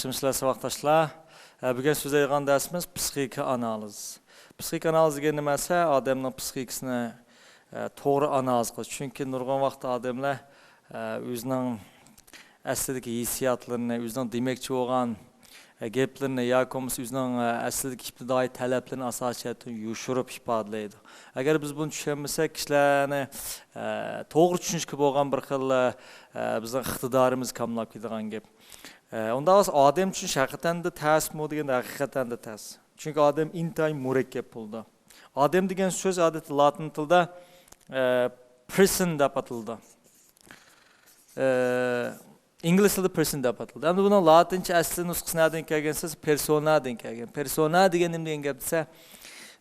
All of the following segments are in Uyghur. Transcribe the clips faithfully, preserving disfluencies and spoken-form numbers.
سىلەر ساۋاقداشلار. ئە، بۈگۈن سۆزلەيدىغان دەرسىمىز پسىخىكا ئانالىز. پسىخىكا ئانالىز دېگەن نېمە دېسە، ئادەمنىڭ پسىخىكىسىنى، ئە، توغرا ئانالىز قىلىش. چۈنكى نۇرغۇن ۋاقىتتا ئادەملەر، ئە، ئۆزىنىڭ ئەسلىدىكى ھېسسىياتلىرىنى، ئۆزىنىڭ دېمەكچى بولغان، ئە، گەپلىرىنى ياكى بولمىسا ئۆزىنىڭ، ئە، ئەسلىدىكى ئىپتىدائىي تەلەپلىرىنى ئاساسىي جەھەتتىن يوشۇرۇپ ئىپادىلەيدۇ. ئەگەر بىز بۇنى چۈشەنمىسەك، كىشىلەرنى، ئە، توغرا چۈشىنىشكە بولغان بىر خىل، ئە، بىزنىڭ ئىقتىدارىمىز كاملاپ كېتىدىغان گەپ. ئە، ئۇنداق بولسا ئادەم چۈشىنىش ھەقىقەتەن دە تەسمۇ دېگەندە ھەقىقەتەن دە تەس. چۈنكى ئادەم ئىنتايىن مۇرەككەپ بولىدۇ. ئادەم دېگەن سۆز ئادەتتە لاتىن تىلدا، ئە، پېرسون دەپ ئاتىلىدۇ. ئە، ئىنگلىز تىلىدا پېرسون دەپ ئاتىلىدۇ. ئەمدى بۇنىڭ لاتىنچە ئەسلى نۇسخىسى نەدىن كەلگەن دېسە، پېرسونا دىن كەلگەن. پېرسونا دېگەن نېمە دېگەن گەپ دېسە،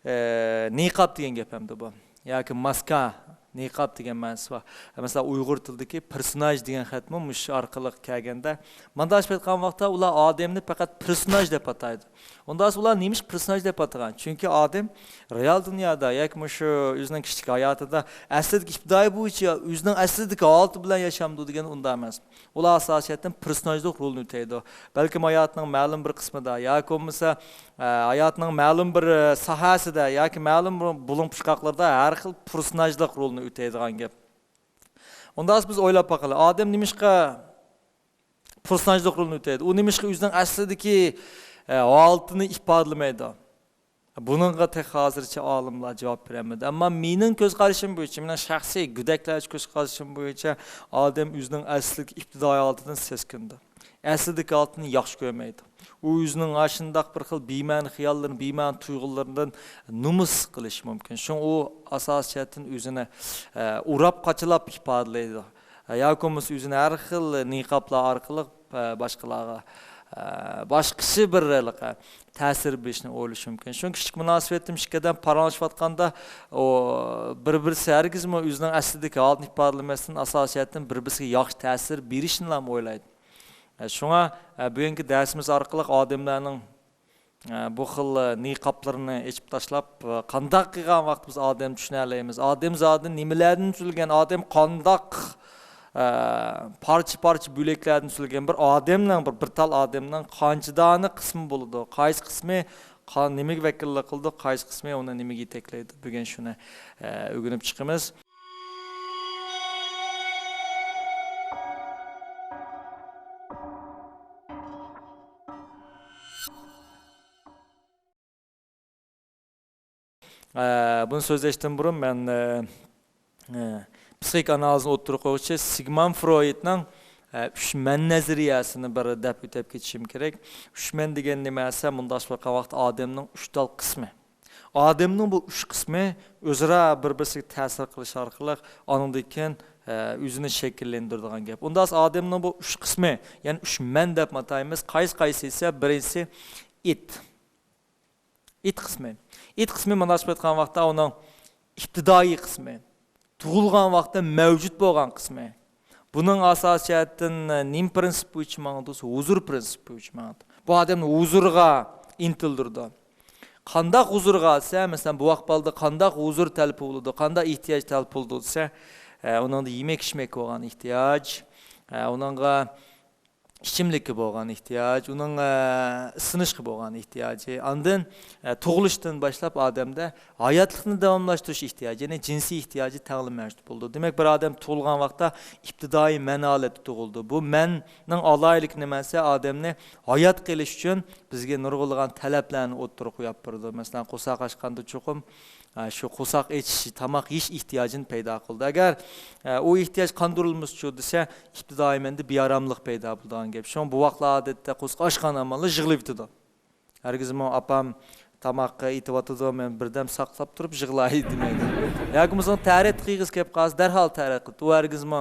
ئە، نىقاب دېگەن گەپ ئەمدى بۇ. ياكى ماسكا، نىقاب دېگەن مەنىسى بار. مەسىلەن، ئۇيغۇر تىلىدىكى پېرسوناژ دېگەن خەتمۇ مۇشۇ ئارقىلىق كەلگەندە، مانداق ئېلىپ ئېيتقان ۋاقىتتا ئۇلار ئادەمنى پەقەت پېرسوناژ دەپ ئاتايدۇ. ئۇنداق بولسا ئۇلار نېمىشقا پېرسوناژ دەپ ئاتىغان؟ چۈنكى ئادەم رېئال دۇنيادا ياكى مۇشۇ ئۆزىنىڭ كىشىلىك ھاياتىدا ئەسلىدىكى ئىپتىدائىي بويىچە ئۆزىنىڭ ئەسلىدىكى ھالىتى بىلەن ياشامدۇ دېگەن ئۇنداق ئەمەس. ئۇلار ئاساسىي جەھەتتىن پېرسوناژلىق رولنى ئۆتەيدۇ. بەلكىم ھاياتنىڭ مەلۇم بىر قىسمىدا ياكى بولمىسا، ئە، ھاياتنىڭ مەلۇم بىر، ئە، ساھەسىدە ياكى مەلۇم بىر بۇلۇڭ پۇچقاقلىرىدا ھەر خىل پېرسوناژلىق رولنى ئۆتەيدىغان گەپ. ئۇنداق بولسا بىز ئويلاپ باقىلى، ئادەم نېمىشقا پېرسوناژلىق رولنى ئۆتەيدۇ؟ ئۇ نېمىشقا ئۆزىنىڭ ئەسلىدىكى، ئە، ھالىتىنى ئىپادىلىمەيدۇ؟ بۇنىڭغا تېخى ھازىرچە ئالىملار جاۋاب بېرەلمىدى. ئەمما مېنىڭ كۆز قارىشىم بويىچە، مېنىڭ شەخسىي گۆدەكلەرچە كۆز قارىشىم بويىچە ئادەم ئۆزىنىڭ ئەسلىدىكى ئىپتىدائىي ھالىتىدىن سەسكىنىدۇ. ئەسلىدىكى ھالىتىنى ياخشى كۆرمەيدۇ. ئۇ ئۆزىنىڭ ئاشۇنداق بىر خىل بىمەنە خىياللىرىنى، بىمەنە تۇيغۇلىرىدىن نومۇس قىلىشى مۇمكىن. شۇڭا ئۇ ئاساسىي جەھەتتىن ئۆزىنى، ئە، ئۇراپ قاچىلاپ ئىپادىلەيدۇ. ئە، ياكى بولمىسا ئۆزىنى ھەر خىل نىقابلار ئارقىلىق، ئە، باشقىلارغا، ئە، باشقىچە بىر ھېلىقى تەسىر بېرىشنى ئويلىشى مۇمكىن. شۇڭا كىشىلىك مۇناسىۋەتتە ئىككى ئادەم پاراڭلىشىۋاتقاندا، ئۇ بىر-بىرسى ھەرگىزمۇ ئۆزىنىڭ ئەسلىدىكى ھالىتىنى ئىپادىلىمەستىن، ئاساسىي جەھەتتىن بىر-بىرسىگە ياخشى تەسىر بېرىشنىلا ئويلايدۇ. ئە، شۇڭا، ئە، بۈگۈنكى دەرسىمىز ئارقىلىق ئادەملەرنىڭ، ئە، بۇ خىل، ئە، نىقابلىرىنى ئېچىپ تاشلاپ، ئە، قانداق قىلغان ۋاقىت بىز ئادەم چۈشىنەلەيمىز؟ ئادەم زادى نېمىلەردىن تۈزۈلگەن؟ ئادەم قانداق، ئە، پارچە-پارچە بۆلەكلەردىن تۈزۈلگەن؟ بىر ئادەمنىڭ، بىر، بىر تال ئادەمنىڭ قانچە دانە قىسمى بولىدۇ؟ قايسى قىسمى قا-، نېمىگە ۋەكىللىك قىلىدۇ؟ قايسى قىسمى ئۇنى نېمىگە يېتەكلەيدۇ؟ بۈگۈن شۇنى، ئە، ئۆگىنىپ چىقىمىز. ئە، بۇنى سۆزلەشتىن بۇرۇن مەن، ئە، ئە، پسىخىك ئانالىزنى ئوتتۇرىغا قويغۇچى سىگموند فرويدنىڭ، ئە، ئۈچ مەن نەزەرىيەسىنى بىر دەپ ئۆتۈپ كېتىشىم كېرەك. ئۈچ مەن دېگەن نېمە دېسە، مۇنداق بولغان ۋاقىتتا ئادەمنىڭ ئۈچ تال قىسمى. ئادەمنىڭ بۇ ئۈچ قىسمى ئۆزئارا بىر-بىرسىگە تەسىر قىلىش ئارقىلىق ئانىڭدىن كېيىن، ئە، ئۆزىنى شەكىللەندۈرىدىغان گەپ. ئۇنداق ئادەمنىڭ بۇ ئۈچ قىسمى، يەنى ئۈچ مەن دەپ ئاتايمىز. قايسى قايسى دېسە، بىرىنچىسى ئىت. ئىت قىسمى. ئىت قىسمى مانا شۇ ئېيتقان ۋاقىتتا ئۇنىڭ ئىپتىدائىي قىسمى. تۇغۇلغان ۋاقىتتا مەۋجۇت بولغان قىسمى. بۇنىڭ ئاساسىي جەھەتتىن، ئە، نېمە پىرىنسىپ بويىچە ماڭىدۇ دېسە، ھۇزۇر پىرىنسىپى بويىچە ماڭىدۇ. بۇ ئادەمنى ھۇزۇرغا ئىنتىلدۈرىدۇ. قانداق ھۇزۇرغا دېسە، مەسىلەن، بوۋاق بالىدا قانداق ھۇزۇر تەلەپ بولىدۇ، قانداق ئېھتىياج تەلەپ بولىدۇ دېسە، ئە، ئۇنىڭدا يېمەك-ئىچمەككە بولغان ئېھتىياج، ئە، ئۇنىڭغا ئىچىملىككە بولغان ئېھتىياج، ئۇنىڭ، ئە، ئىسسىنىشقا بولغان ئېھتىياجى، ئاندىن، ئە، تۇغۇلۇشتىن باشلاپ ئادەمدە ھاياتلىقنى داۋاملاشتۇرۇش ئېھتىياجى، يەنى جىنسىي ئېھتىياجى تەڭلا مەۋجۇت بولىدۇ. دېمەك، بىر ئادەم تۇغۇلغان ۋاقىتتا ئىپتىدائىي مەن ھالەتتە تۇغۇلىدۇ. بۇ مەننىڭ ئالاھىدىلىكى نېمە دېسە، ئادەمنى ھايات قېلىش ئۈچۈن بىزگە نۇرغۇنلىغان تەلەپلەرنى ئوتتۇرىغا قويۇپ بېرىدۇ. مەسىلەن، قورساق ئاچقاندا چوقۇم، ئە، شۇ قورساق ئېچىش، تاماق يېيىش ئېھتىياجىنى پەيدا قىلىدۇ. ئەگەر، ئە، ئۇ ئېھتىياج قاندۇرۇلمىسىچۇ دېسە، ئىپتىدائىي مەندە بىئاراملىق پەيدا بولىدىغان گەپ. شۇڭا بوۋاقلار ئادەتتە قورسىقى ئاچقان ھامانلا يىغلاۋېتىدۇ. ھەرگىزمۇ ئاپام تاماققا ئېتىۋاتىدۇ، مەن بىردەم ساقلاپ تۇرۇپ يىغلاي دېمەيدۇ. ياكى بولمىسا تەرەت قىلغۇسى كەپ قالسا، دەرھال تەرەت قىلىدۇ. ئۇ ھەرگىزمۇ،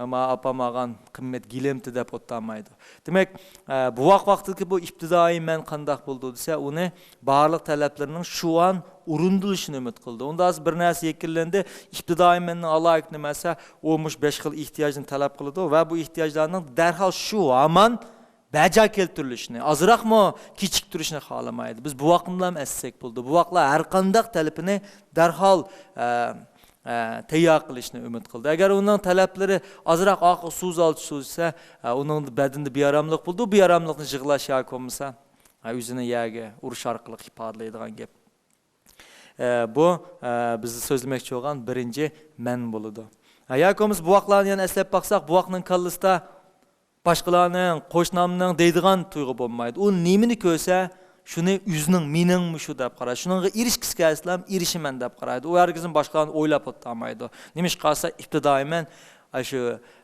«ما ئاپام ئالغان قىممەت گىلەمتى» دەپ ئولتۇرمايدۇ. دېمەك، ئە، بوۋاق ۋاقتىدىكى بۇ ئىپتىدائىي مەن قانداق بولىدۇ دېسە، ئۇنى بارلىق تەلەپلىرىنىڭ شۇ ئان ئورۇندىلىشىنى ئۈمىد قىلىدۇ. ئۇنداق بىر نەرسە يەكۈنلەندى، ئىپتىدائىي مەننىڭ ئالاھىدىلىكى نېمە دېسە، ئۇ مۇشۇ بەش خىل ئېھتىياجنى تەلەپ قىلىدۇ ۋە بۇ ئېھتىياجلارنىڭ دەرھال شۇ ھامان بەجا كەلتۈرۈلۈشىنى، ئازراقمۇ كېچىكتۈرۈشنى خالىمايدۇ. بىز بوۋاقنى بىلەن ئەسلىسەك بولىدۇ. بوۋاقلار ھەر قانداق تەلىپىنى دەرھال، ئە، ئە، تەييار قىلىشنى ئۈمىد قىلىدۇ. ئەگەر ئۇنىڭ تەلەپلىرى ئازراق ئارقىغا سوزۇلسا، ئە، ئۇنىڭ بەدىنىدە بىئاراملىق بولىدۇ. بۇ بىئاراملىقنى يىغلاش ياكى بولمىسا، ئە، ئۆزىنى يەرگە ئۇرۇش ئارقىلىق ئىپادىلەيدىغان گەپ. ئە، بۇ، ئە، بىز سۆزلىمەكچى بولغان بىرىنچى مەن بولىدۇ. ئە، ياكى بولمىسا بوۋاقلارنى يەنە ئەسلەپ باقساق، بوۋاقنىڭ كاللىسىدا باشقىلارنىڭ، قوشنامنىڭ دەيدىغان تۇيغۇ بولمايدۇ. ئۇ نېمىنى كۆرسە، شۇنى ئۆزىنىڭ، مېنىڭمۇ شۇ دەپ قارايدۇ. شۇنىڭغا ئېرىشكۈسى كەلسىلا، ئېرىشىمەن دەپ قارايدۇ. ئۇ ھەرگىزمۇ باشقىلارنى ئويلاپ ئولتۇرمايدۇ. نېمىشقا دېسە، ئىپتىدائىي مەن، ئە، شۇ،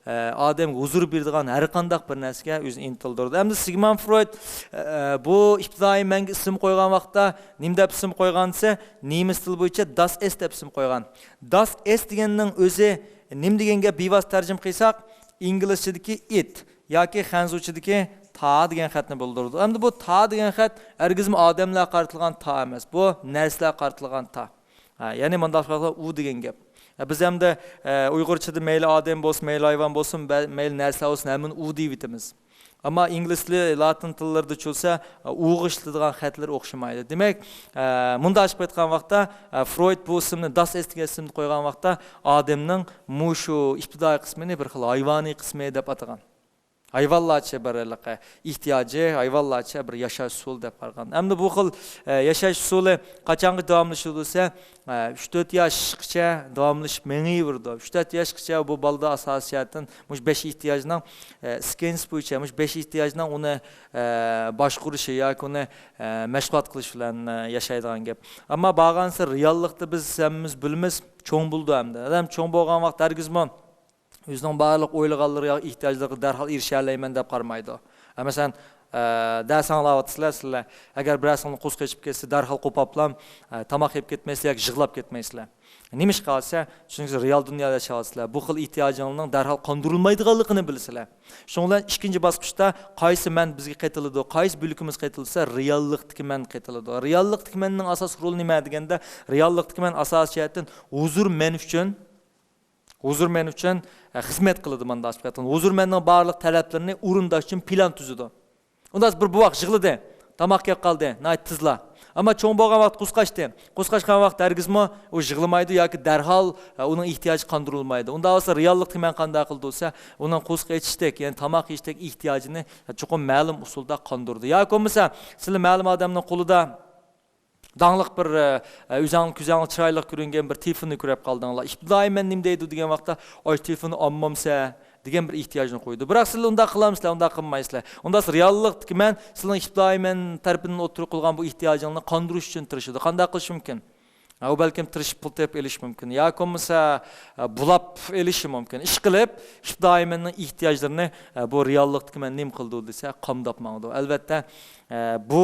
ئە، ئادەمگە ھۇزۇر بېرىدىغان ھەر قانداق بىر نەرسىگە ئۆزىنى ئىنتىلدۇرىدۇ. ئەمدى سىگموند فرويد، ئە، بۇ ئىپتىدائىي مەنگە ئىسىم قويغان ۋاقىتتا نېمە دەپ ئىسىم قويغان دېسە، نېمىس تىلى بويىچە داس ئېس دەپ ئىسىم قويغان. داس ئېس دېگەننىڭ ئۆزى نېمە دېگەن گەپ؟ بىۋاسىتە تەرجىمە قىلساق، ئىنگلىزچىدىكى ئىت ياكى خەنزۇچىدىكى تا دېگەن خەتنى بىلدۈرىدۇ. ئەمدى بۇ تا دېگەن خەت ھەرگىزمۇ ئادەملەرگە قارىتىلغان تا ئەمەس. بۇ نەرسىلەرگە قارىتىلغان تا. ھە، يەنى مۇنداق قىلغاندا ئۇ دېگەن گەپ. ھە، بىز ئەمدى، ئە، ئۇيغۇرچىدا مەيلى ئادەم بولسۇن، مەيلى ھايۋان بولسۇن، بە-، مەيلى نەرسىلەر بولسۇن، ھەممىنى ئۇ دەيۋېتىمىز. ئەمما ئىنگلىز تىلى، لاتىن تىللىرىدا چۈشۈرسە، ئۇغا ئىشلىتىدىغان خەتلىرى ئوخشىمايدۇ. دېمەك، ئە، مۇنداق ئېچىپ ئېيتقان ۋاقىتتا، ئە، فرويد بۇ ئىسىمنى، داس ئېس دېگەن ئىسىمنى قويغان ۋاقىتتا، ئادەمنىڭ مۇشۇ ئىپتىدائىي قىسمىنى بىر خىل ھايۋانىي قىسمى دەپ ئاتىغان. ھايۋانلارچە بىر ھېلىقى ئېھتىياجى، ھايۋانلارچە بىر ياشاش ئۇسۇلى دەپ قارىغان. ئەمدى بۇ خىل، ئە، ياشاش ئۇسۇلى قاچانغىچە داۋاملىشىدۇ دېسە، ئە، ئۈچ تۆت ياشقىچە داۋاملىشىپ مېڭىۋېرىدۇ. ئۈچ تۆت ياشقىچە بۇ بالىدا ئاساسىي جەھەتتىن مۇشۇ بەش ئېھتىياجنىڭ، ئە، سكىلز بويىچە مۇشۇ بەش ئېھتىياجنىڭ ئۇنى، ئە، باشقۇرۇشى ياكى ئۇنى، ئە، مەشغۇلات قىلىش بىلەن، ئە، ياشايدىغان گەپ. ئەمما بارغانسېرى رېئاللىقتا بىز ھەممىمىز بىلىمىز، چوڭ بولىدۇ ئەمدى. ئادەم چوڭ بولغان ۋاقىت ھەرگىزمۇ ئۆزىنىڭ بارلىق ئويلىغانلىرىغا، ئېھتىياجلىرىغا دەرھال ئېرىشەلەيمەن دەپ قارىمايدۇ. ئە، مەسىلەن، ئە، دەرس ئاڭلاۋاتىسىلەر سىلەر. ئەگەر بىرەرسىڭلار قۇسۇق قېچىپ كەتسە، دەرھال قوپاپلا، ئە، تاماق يەپ كەتمەيسىلەر ياكى يىغلاپ كەتمەيسىلەر. نېمىشقا دېسە، چۈنكى سىز رېئال دۇنيادا ياشاۋاتىسىلەر. بۇ خىل ئېھتىياجىڭلارنىڭ دەرھال قاندۇرۇلمايدىغانلىقىنى بىلىسىلەر. شۇنىڭ بىلەن ئىككىنچى باسقۇچتا قايسى مەن بىزگە قېتىلىدۇ، قايسى بۆلىكىمىز قېتىلدى دېسە، رېئاللىقتىكى مەن قېتىلىدۇ. رېئاللىقتىكى مەننىڭ ئاساسلىق رولى نېمە دېگەندە، رېئاللىقتىكى مەن ئاساسىي جەھەتتىن ھۇزۇر مەن ئۈچۈن ھۇزۇر مەن ئۈچۈن، ئە، خىزمەت قىلىدۇ مانداق ئېچىپ ئېيتقاندا. ھۇزۇر مەننىڭ بارلىق تەلەپلىرىنى ئورۇنداش ئۈچۈن پىلان تۈزىدۇ. ئۇنداق بىر بوۋاق يىغلىدى، تاماق يەپ قالدى، ناھايىتى تېزلا. ئەمما چوڭ بولغان ۋاقىت قۇسقاچتى. قۇسقاچقان ۋاقىت ھەرگىزمۇ ئۇ يىغلىمايدۇ ياكى دەرھال، ئە، ئۇنىڭ ئېھتىياجى قاندۇرۇلمايدۇ. ئۇنداق بولسا رېئاللىقتا مەن قانداق قىلىدۇ دېسە، ئۇنىڭ قۇسۇق ئېچىشتەك، يەنى تاماق يېيىشتەك ئېھتىياجىنى چوقۇم مەلۇم ئۇسۇلدا قاندۇرىدۇ. ياكى بولمىسا، سىلەر مەلۇم ئادەمنىڭ قولىدا داڭلىق بىر، ئە، ئۆزۈڭ كۆزۈڭگە چىرايلىق كۆرۈنگەن بىر تېلېفوننى كۆرۈپ قالدىڭلار. ئىپتىدائىي مەن نېمە دەيدۇ دېگەن ۋاقىتتا، ئاي، تېلېفوننى ئالمامسە دېگەن بىر ئېھتىياجنى قويىدۇ. بىراق سىلەر ئۇنداق قىلامسىلەر، ئۇنداق قىلمايسىلەر. ئۇنداق رېئاللىقتىكى مەن سىلەرنىڭ ئىپتىدائىي مەن تەرىپىدىن ئوتتۇرىغا قويغان بۇ ئېھتىياجىڭلارنى قاندۇرۇش ئۈچۈن تىرىشىدۇ. قانداق قىلىش مۇمكىن؟ ئە، ئۇ بەلكىم تىرىشىپ پۇل تېپىپ ئېلىشى مۇمكىن. ياكى بولمىسا، ئە، بۇلاپ ئېلىشى مۇمكىن. ئىشقىلىپ، ئىپتىدائىي مەننىڭ ئېھتىياجلىرىنى، ئە، بۇ رېئاللىقتىكى مەن نېمە قىلىدۇ دېسە، قامداپ ماڭىدۇ. ئەلۋەتتە، ئە، بۇ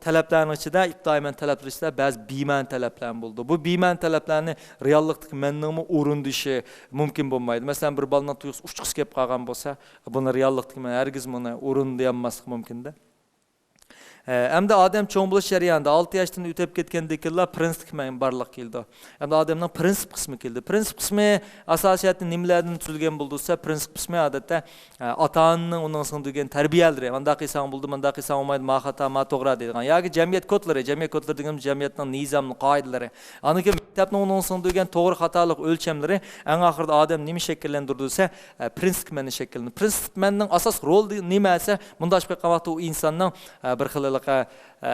تەلەپلەرنىڭ ئىچىدە، ئىپتىدائىي مەن تەلەپلىرى ئىچىدە بەزى بىمەنە تەلەپلەرمۇ بولىدۇ. بۇ بىمەنە تەلەپلەرنى رېئاللىقتىكى مەننىڭمۇ ئورۇندىشى مۇمكىن بولمايدۇ. مەسىلەن، بىر بالىنىڭ تۇيغۇسى ئۇچقۇسى كېلىپ قالغان بولسا، بۇنى رېئاللىقتىكى مەن ھەرگىز بۇنى ئورۇندىيالماسلىق مۇمكىن-دە. ئە، ئەمدى ئادەم چوڭ بولۇش جەريانىدا، ئالتە ياشتىن ئۆتۈپ كەتكەندىن كېيىنلا پرىنسىپلىق مەن بارلىققا كېلىدۇ. ئەمدى ئادەمنىڭ پرىنسىپ قىسمى كېلىدۇ. پرىنسىپ قىسمى ئاساسىي جەھەتتىن نېمىلەردىن تۈزۈلگەن بولىدۇ دېسە، پرىنسىپ قىسمى ئادەتتە، ئە، ئاتا-ئانىنىڭ ئۇنىڭ سىڭدۈرگەن تەربىيەلىرى، مانداق قىلساڭ بولىدۇ، مانداق قىلساڭ بولمايدۇ، ما خاتا، ما توغرا دەيدىغان. ياكى جەمئىيەت كودلىرى، جەمئىيەت كودلىرى دېگىنىمىز جەمئىيەتنىڭ نىزامى، قائىدىلىرى. ئاندىن كېيىن مەكتەپنىڭ ئۇنىڭ سىڭدۈرگەن توغرا خاتالىق ئۆلچەملىرى. ئەڭ ئاخىرىدا ئادەم نېمە شەكىللەندۈرىدۇ دېسە، ئە، پرىنسىپ مەننى شەكىللەندۈرىدۇ. پرىنسىپ مەننىڭ ئاساسلىق رولى نېمە دېسە، مۇنداق ئېچىپ ئېيتقان ۋاقىتتا ئۇ ئىنساننىڭ، ئە، بىر خىل ھېلىقى، ئە،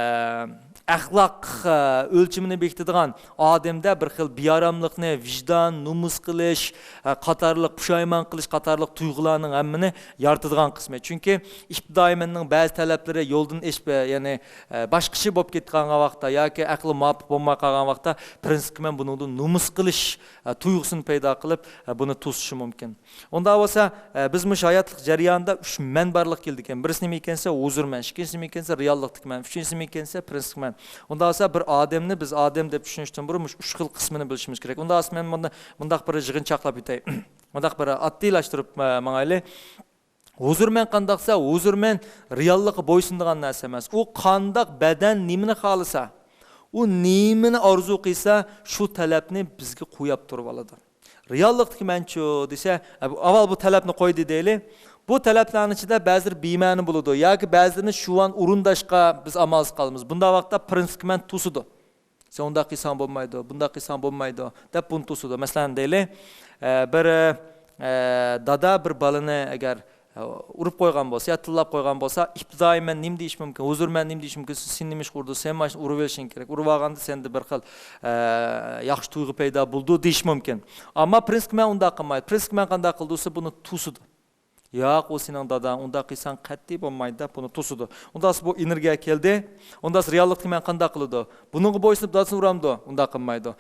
ئەخلاق، ئە، ئۆلچىمىنى بېكىتىدىغان، ئادەمدە بىر خىل بىئاراملىقنى، ۋىجدان، نومۇس قىلىش، ئە، قاتارلىق، پۇشايمان قىلىش قاتارلىق تۇيغۇلارنىڭ ھەممىنى يارىتىدىغان قىسمى. چۈنكى ئىپتىدائىي مەننىڭ بەزى تەلەپلىرى يولدىن ئېشىپ، ئە، يەنى، ئە، باشقىچە بولۇپ كەتكەن ۋاقىتتا ياكى ئەقلى مۇۋاپىق بولماي قالغان ۋاقىتتا پرىنسىپ مەن بۇنىڭدىن نومۇس قىلىش، ئە، تۇيغۇسىنى پەيدا قىلىپ، ئە، بۇنى توسۇشى مۇمكىن. ئۇنداق بولسا، ئە، بىز مۇشۇ ھاياتلىق جەريانىدا ئۈچ مەن بارلىققا كېلىدىكەن. بىرسى نېمە ئىكەنسە، ھۇزۇر مەن، ئىككىنچىسى نېمە ئىكەنسە، رېئاللىقتىكى مەن، ئۈچىنچىسى نېمە ئىكەنسە، پرىنسىپ مەن. ئۇنداق بولسا، بىر ئادەمنى بىز ئادەم دەپ چۈشىنىشتىن بۇرۇن مۇشۇ ئۈچ خىل قىسمىنى بىلىشىمىز كېرەك. ئۇنداق بولسا، مەن بۇنى مۇنداق بىر يىغىنچاقلاپ ئۆتەي. مۇنداق بىر ئاددىيلاشتۇرۇپ، ئە، ماڭايلى. ھۇزۇر مەن قانداق دېسە، ھۇزۇر مەن رېئاللىققا بويسۇنىدىغان نەرسە ئەمەس. ئۇ قانداق بەدەن نېمىنى خالىسا، ئۇ نېمىنى ئارزۇ قىلسا، شۇ تەلەپنى بىزگە قوياپ تۇرۇۋالىدۇ. رېئاللىقتىكى مەنچۇ دېسە، ئە، بۇ، ئاۋۋال بۇ تەلەپنى قويدى دەيلى. بۇ تەلەپلەرنىڭ ئىچىدە بەزىلىرى بىمەنە بولىدۇ ياكى بەزىلىرىنى شۇ ئان ئورۇنداشقا بىز ئامالسىز قالىمىز. بۇنداق ۋاقىتتا پرىنسىپكە مەن توسىدۇ. سەن ئۇنداق قىلساڭ بولمايدۇ، بۇنداق قىلساڭ بولمايدۇ، دەپ بۇنى توسىدۇ. مەسىلەن، دەيلى، ئە، بىر، ئە، دادا بىر بالىنى ئەگەر، ئە، ئۇرۇپ قويغان بولسا يا تىللاپ قويغان بولسا، ئىپتىدائىي مەن نېمە دېيىش مۇمكىن؟ ھۇزۇر مەن نېمە دېيىش مۇمكىن؟ سىز، سېنى نېمە ئىشقا ئۇردى؟ سەن مانا شۇنى ئۇرۇۋېلىشىڭ كېرەك. ئۇرۇۋالغاندا سەندە بىر خىل، ئە، ياخشى تۇيغۇ پەيدا بولىدۇ دېيىش مۇمكىن. ئەمما پرىنسىپقا مەن ئۇنداق قىلمايدۇ. پرىنسىپقا مەن قانداق قىلدى دېسە، بۇنى توسىدۇ. ياق، ئۇ سېنىڭ داداڭ، ئۇنداق قىلساڭ قەتئىي بولمايدۇ دەپ بۇنى توسىدۇ. ئۇنداقسا بۇ ئېنېرگىيە كەلدى. ئۇنداقسا رېئاللىقتىكى مەن قانداق قىلىدۇ؟ بۇنىڭغا بويسۇنۇپ دادىسىنى ئۇرامدۇ؟ ئۇنداق قىلمايدۇ.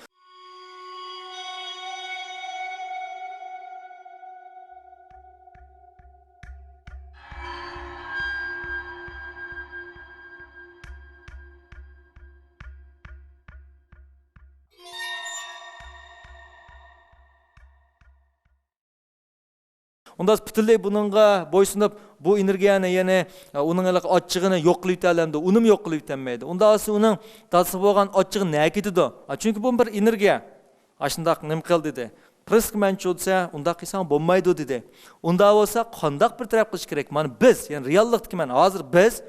ئۇنداق پۈتۈنلەي بۇنىڭغا بويسۇنۇپ، بۇ ئېنېرگىيەنى، يەنى، ئە، ئۇنىڭ ھېلىقى ئاچچىقىنى يوق قىلىۋېتەلەمدۇ؟ ئۇنىمۇ يوق قىلىۋېتەلمەيدۇ. ئۇنداق بولسا ئۇنىڭ دادىسىغا بولغان ئاچچىقى نەگە كېتىدۇ؟ ئا، چۈنكى بۇ بىر ئېنېرگىيە. ئاشۇنداق نېمە قىل دېدى. پرىنسىپقا مەن چۇ دېسە، ئۇنداق قىلساڭ بولمايدۇ دېدى. ئۇنداق بولسا قانداق بىر تەرەپ قىلىش كېرەك؟ مانا بىز، يەنى رېئاللىقتىكى مەن، ھازىر بىز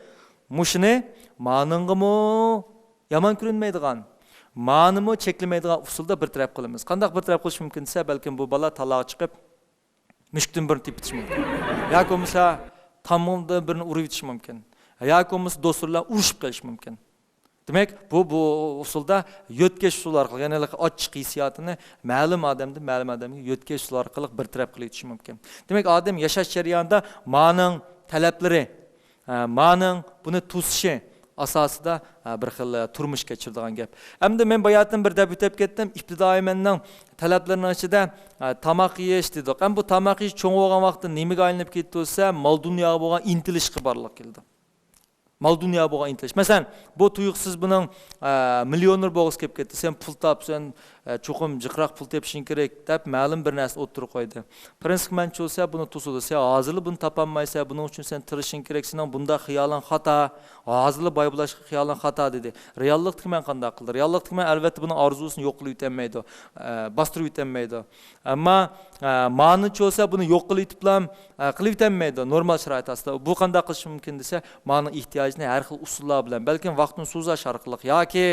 مۇشۇنى مانىڭغىمۇ يامان كۆرۈنمەيدىغان، مانىمۇ چەكلىمەيدىغان ئۇسۇلدا بىر تەرەپ قىلىمىز. قانداق بىر تەرەپ قىلىش مۇمكىن دېسە، بەلكىم بۇ بالا تالاغا چىقىپ، مۈشۈكتىن بىرنى تېپىۋېتىشى مۇمكىن. ياكى بولمىسا تامغىدىن بىرنى ئۇرۇۋېتىشى مۇمكىن. ياكى بولمىسا دوستلىرى بىلەن ئۇرۇشۇپ قېلىشى مۇمكىن. دېمەك، بۇ، بۇ ئۇسۇلدا يۆتكەش ئۇسۇلى ئارقىلىق، يەنى ھېلىقى ئاچچىق ھېسسىياتىنى مەلۇم ئادەمدىن مەلۇم ئادەمگە يۆتكەش ئۇسۇلى ئارقىلىق بىر تەرەپ قىلىۋېتىشى مۇمكىن. دېمەك، ئادەم ياشاش جەريانىدا مانىڭ تەلەپلىرى، ئە، مانىڭ بۇنى توسۇشى ئاساسىدا، ئە، بىر خىل، ئە، تۇرمۇش كەچۈرىدىغان گەپ. ئەمدى مەن باياتىن بىر دەپ ئۆتۈپ كەتتىم. ئىپتىدائىي مەننىڭ تەلەپلىرىنىڭ ئىچىدە، ئە، تاماق يېيىش دېدۇق. ئەمما بۇ تاماق يېيىش چوڭ بولغان ۋاقىتتا نېمىگە ئايلىنىپ كېتىدۇ دېسە، مال دۇنياغا بولغان ئىنتىلىشقا بارلىق كېلىدۇ. مال دۇنياغا بولغان ئىنتىلىش. مەسىلەن، بۇ تۇيۇقسىز بۇنىڭ، ئە، مىليونېر بولغۇسى كېلىپ كەتتى. سەن پۇل تاپ، سەن، ئە، چوقۇم جىقراق پۇل تېپىشىڭ كېرەك دەپ مەلۇم بىر نەرسىنى ئوتتۇرىغا قويدى. پرىنسىپمەن چۇ دېسە بۇنى توسىدۇ. سەن ھازىرلا بۇنى تاپالمايسەن، بۇنىڭ ئۈچۈن سەن تىرىشىشىڭ كېرەك، سېنىڭ بۇنداق خىيالىڭ خاتا، ھازىرلا باي بولۇشقا خىيالىڭ خاتا دېدى. رېئاللىقتىكى مەن قانداق قىلدى؟ رېئاللىقتىكى مەن ئەلۋەتتە بۇنىڭ ئارزۇسىنى يوق قىلىۋېتەلمەيدۇ، ئە، باستۇرۇۋېتەلمەيدۇ. ئەمما، ئە، مانىچۇ بولسا بۇنى يوق قىلىۋېتىپلا، ئە، قىلىۋېتەلمەيدۇ نورمال شارائىت ئاستىدا. بۇ قانداق قىلىشى مۇمكىن دېسە، مانىڭ ئېھتىياجىنى ھەر خىل ئۇسۇللار بىلەن، بەلكىم ۋاقتىنى سوزۇش ئارقىلىق ياكى،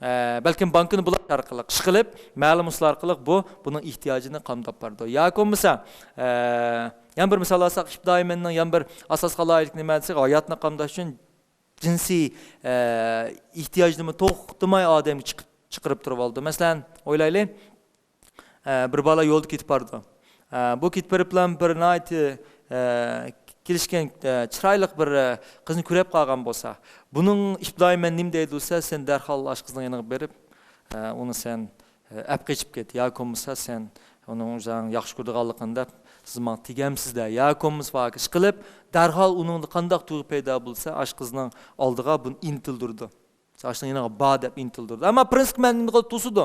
ئە، بەلكىم بانكىنى بۇلاش ئارقىلىق، ئىشقىلىپ مەلۇم ئۇسۇل ئارقىلىق بۇ، بۇنىڭ ئېھتىياجىنى قامداپ بارىدۇ. ياكى بولمىسا، ئە، يەنە بىر مىسال ئالساق، ئىپتىدائىي مەننىڭ يەنە بىر ئاساسقا لايىق نېمە دېسەك، ھاياتنى قامداش ئۈچۈن جىنسىي، ئە، ئېھتىياجنىمۇ توختىماي ئادەمگە چىقىپ، چىقىرىپ تۇرۇۋالىدۇ. مەسىلەن، ئويلايلى، ئە، بىر بالا يولدا كېتىپ بارىدۇ. ئە، بۇ كېتىپ بېرىپلا بىر ناھايىتى، ئە، كېلىشكەن، ئە، چىرايلىق بىر، ئە، قىزنى كۆرۈپ قالغان بولسا، بۇنىڭ ئىپتىدائىي مەن نېمە دەيدۇ دېسە، سەن دەرھال ئاشۇ قىزنىڭ يېنىغا بېرىپ، ئە، ئۇنى سەن ئەپ قېچىپ كەت، ياكى بولمىسا سەن ئۇنىڭ ئۆزۈڭ ياخشى كۆرىدىغانلىقىنى دەپ، سىز ماڭا تېگەمسىز دە، ياكى بولمىسا پاكىز قىلىپ، دەرھال ئۇنىڭدا قانداق تۇيغۇ پەيدا بولسا، ئاشۇ قىزنىڭ ئالدىغا بۇنى ئىنتىلدۈرىدۇ. سەن ئاشۇنىڭ يېنىغا بار دەپ ئىنتىلدۈرىدۇ. ئەمما پرىنسىپ مەن نېمە قىلىپ توسىدۇ؟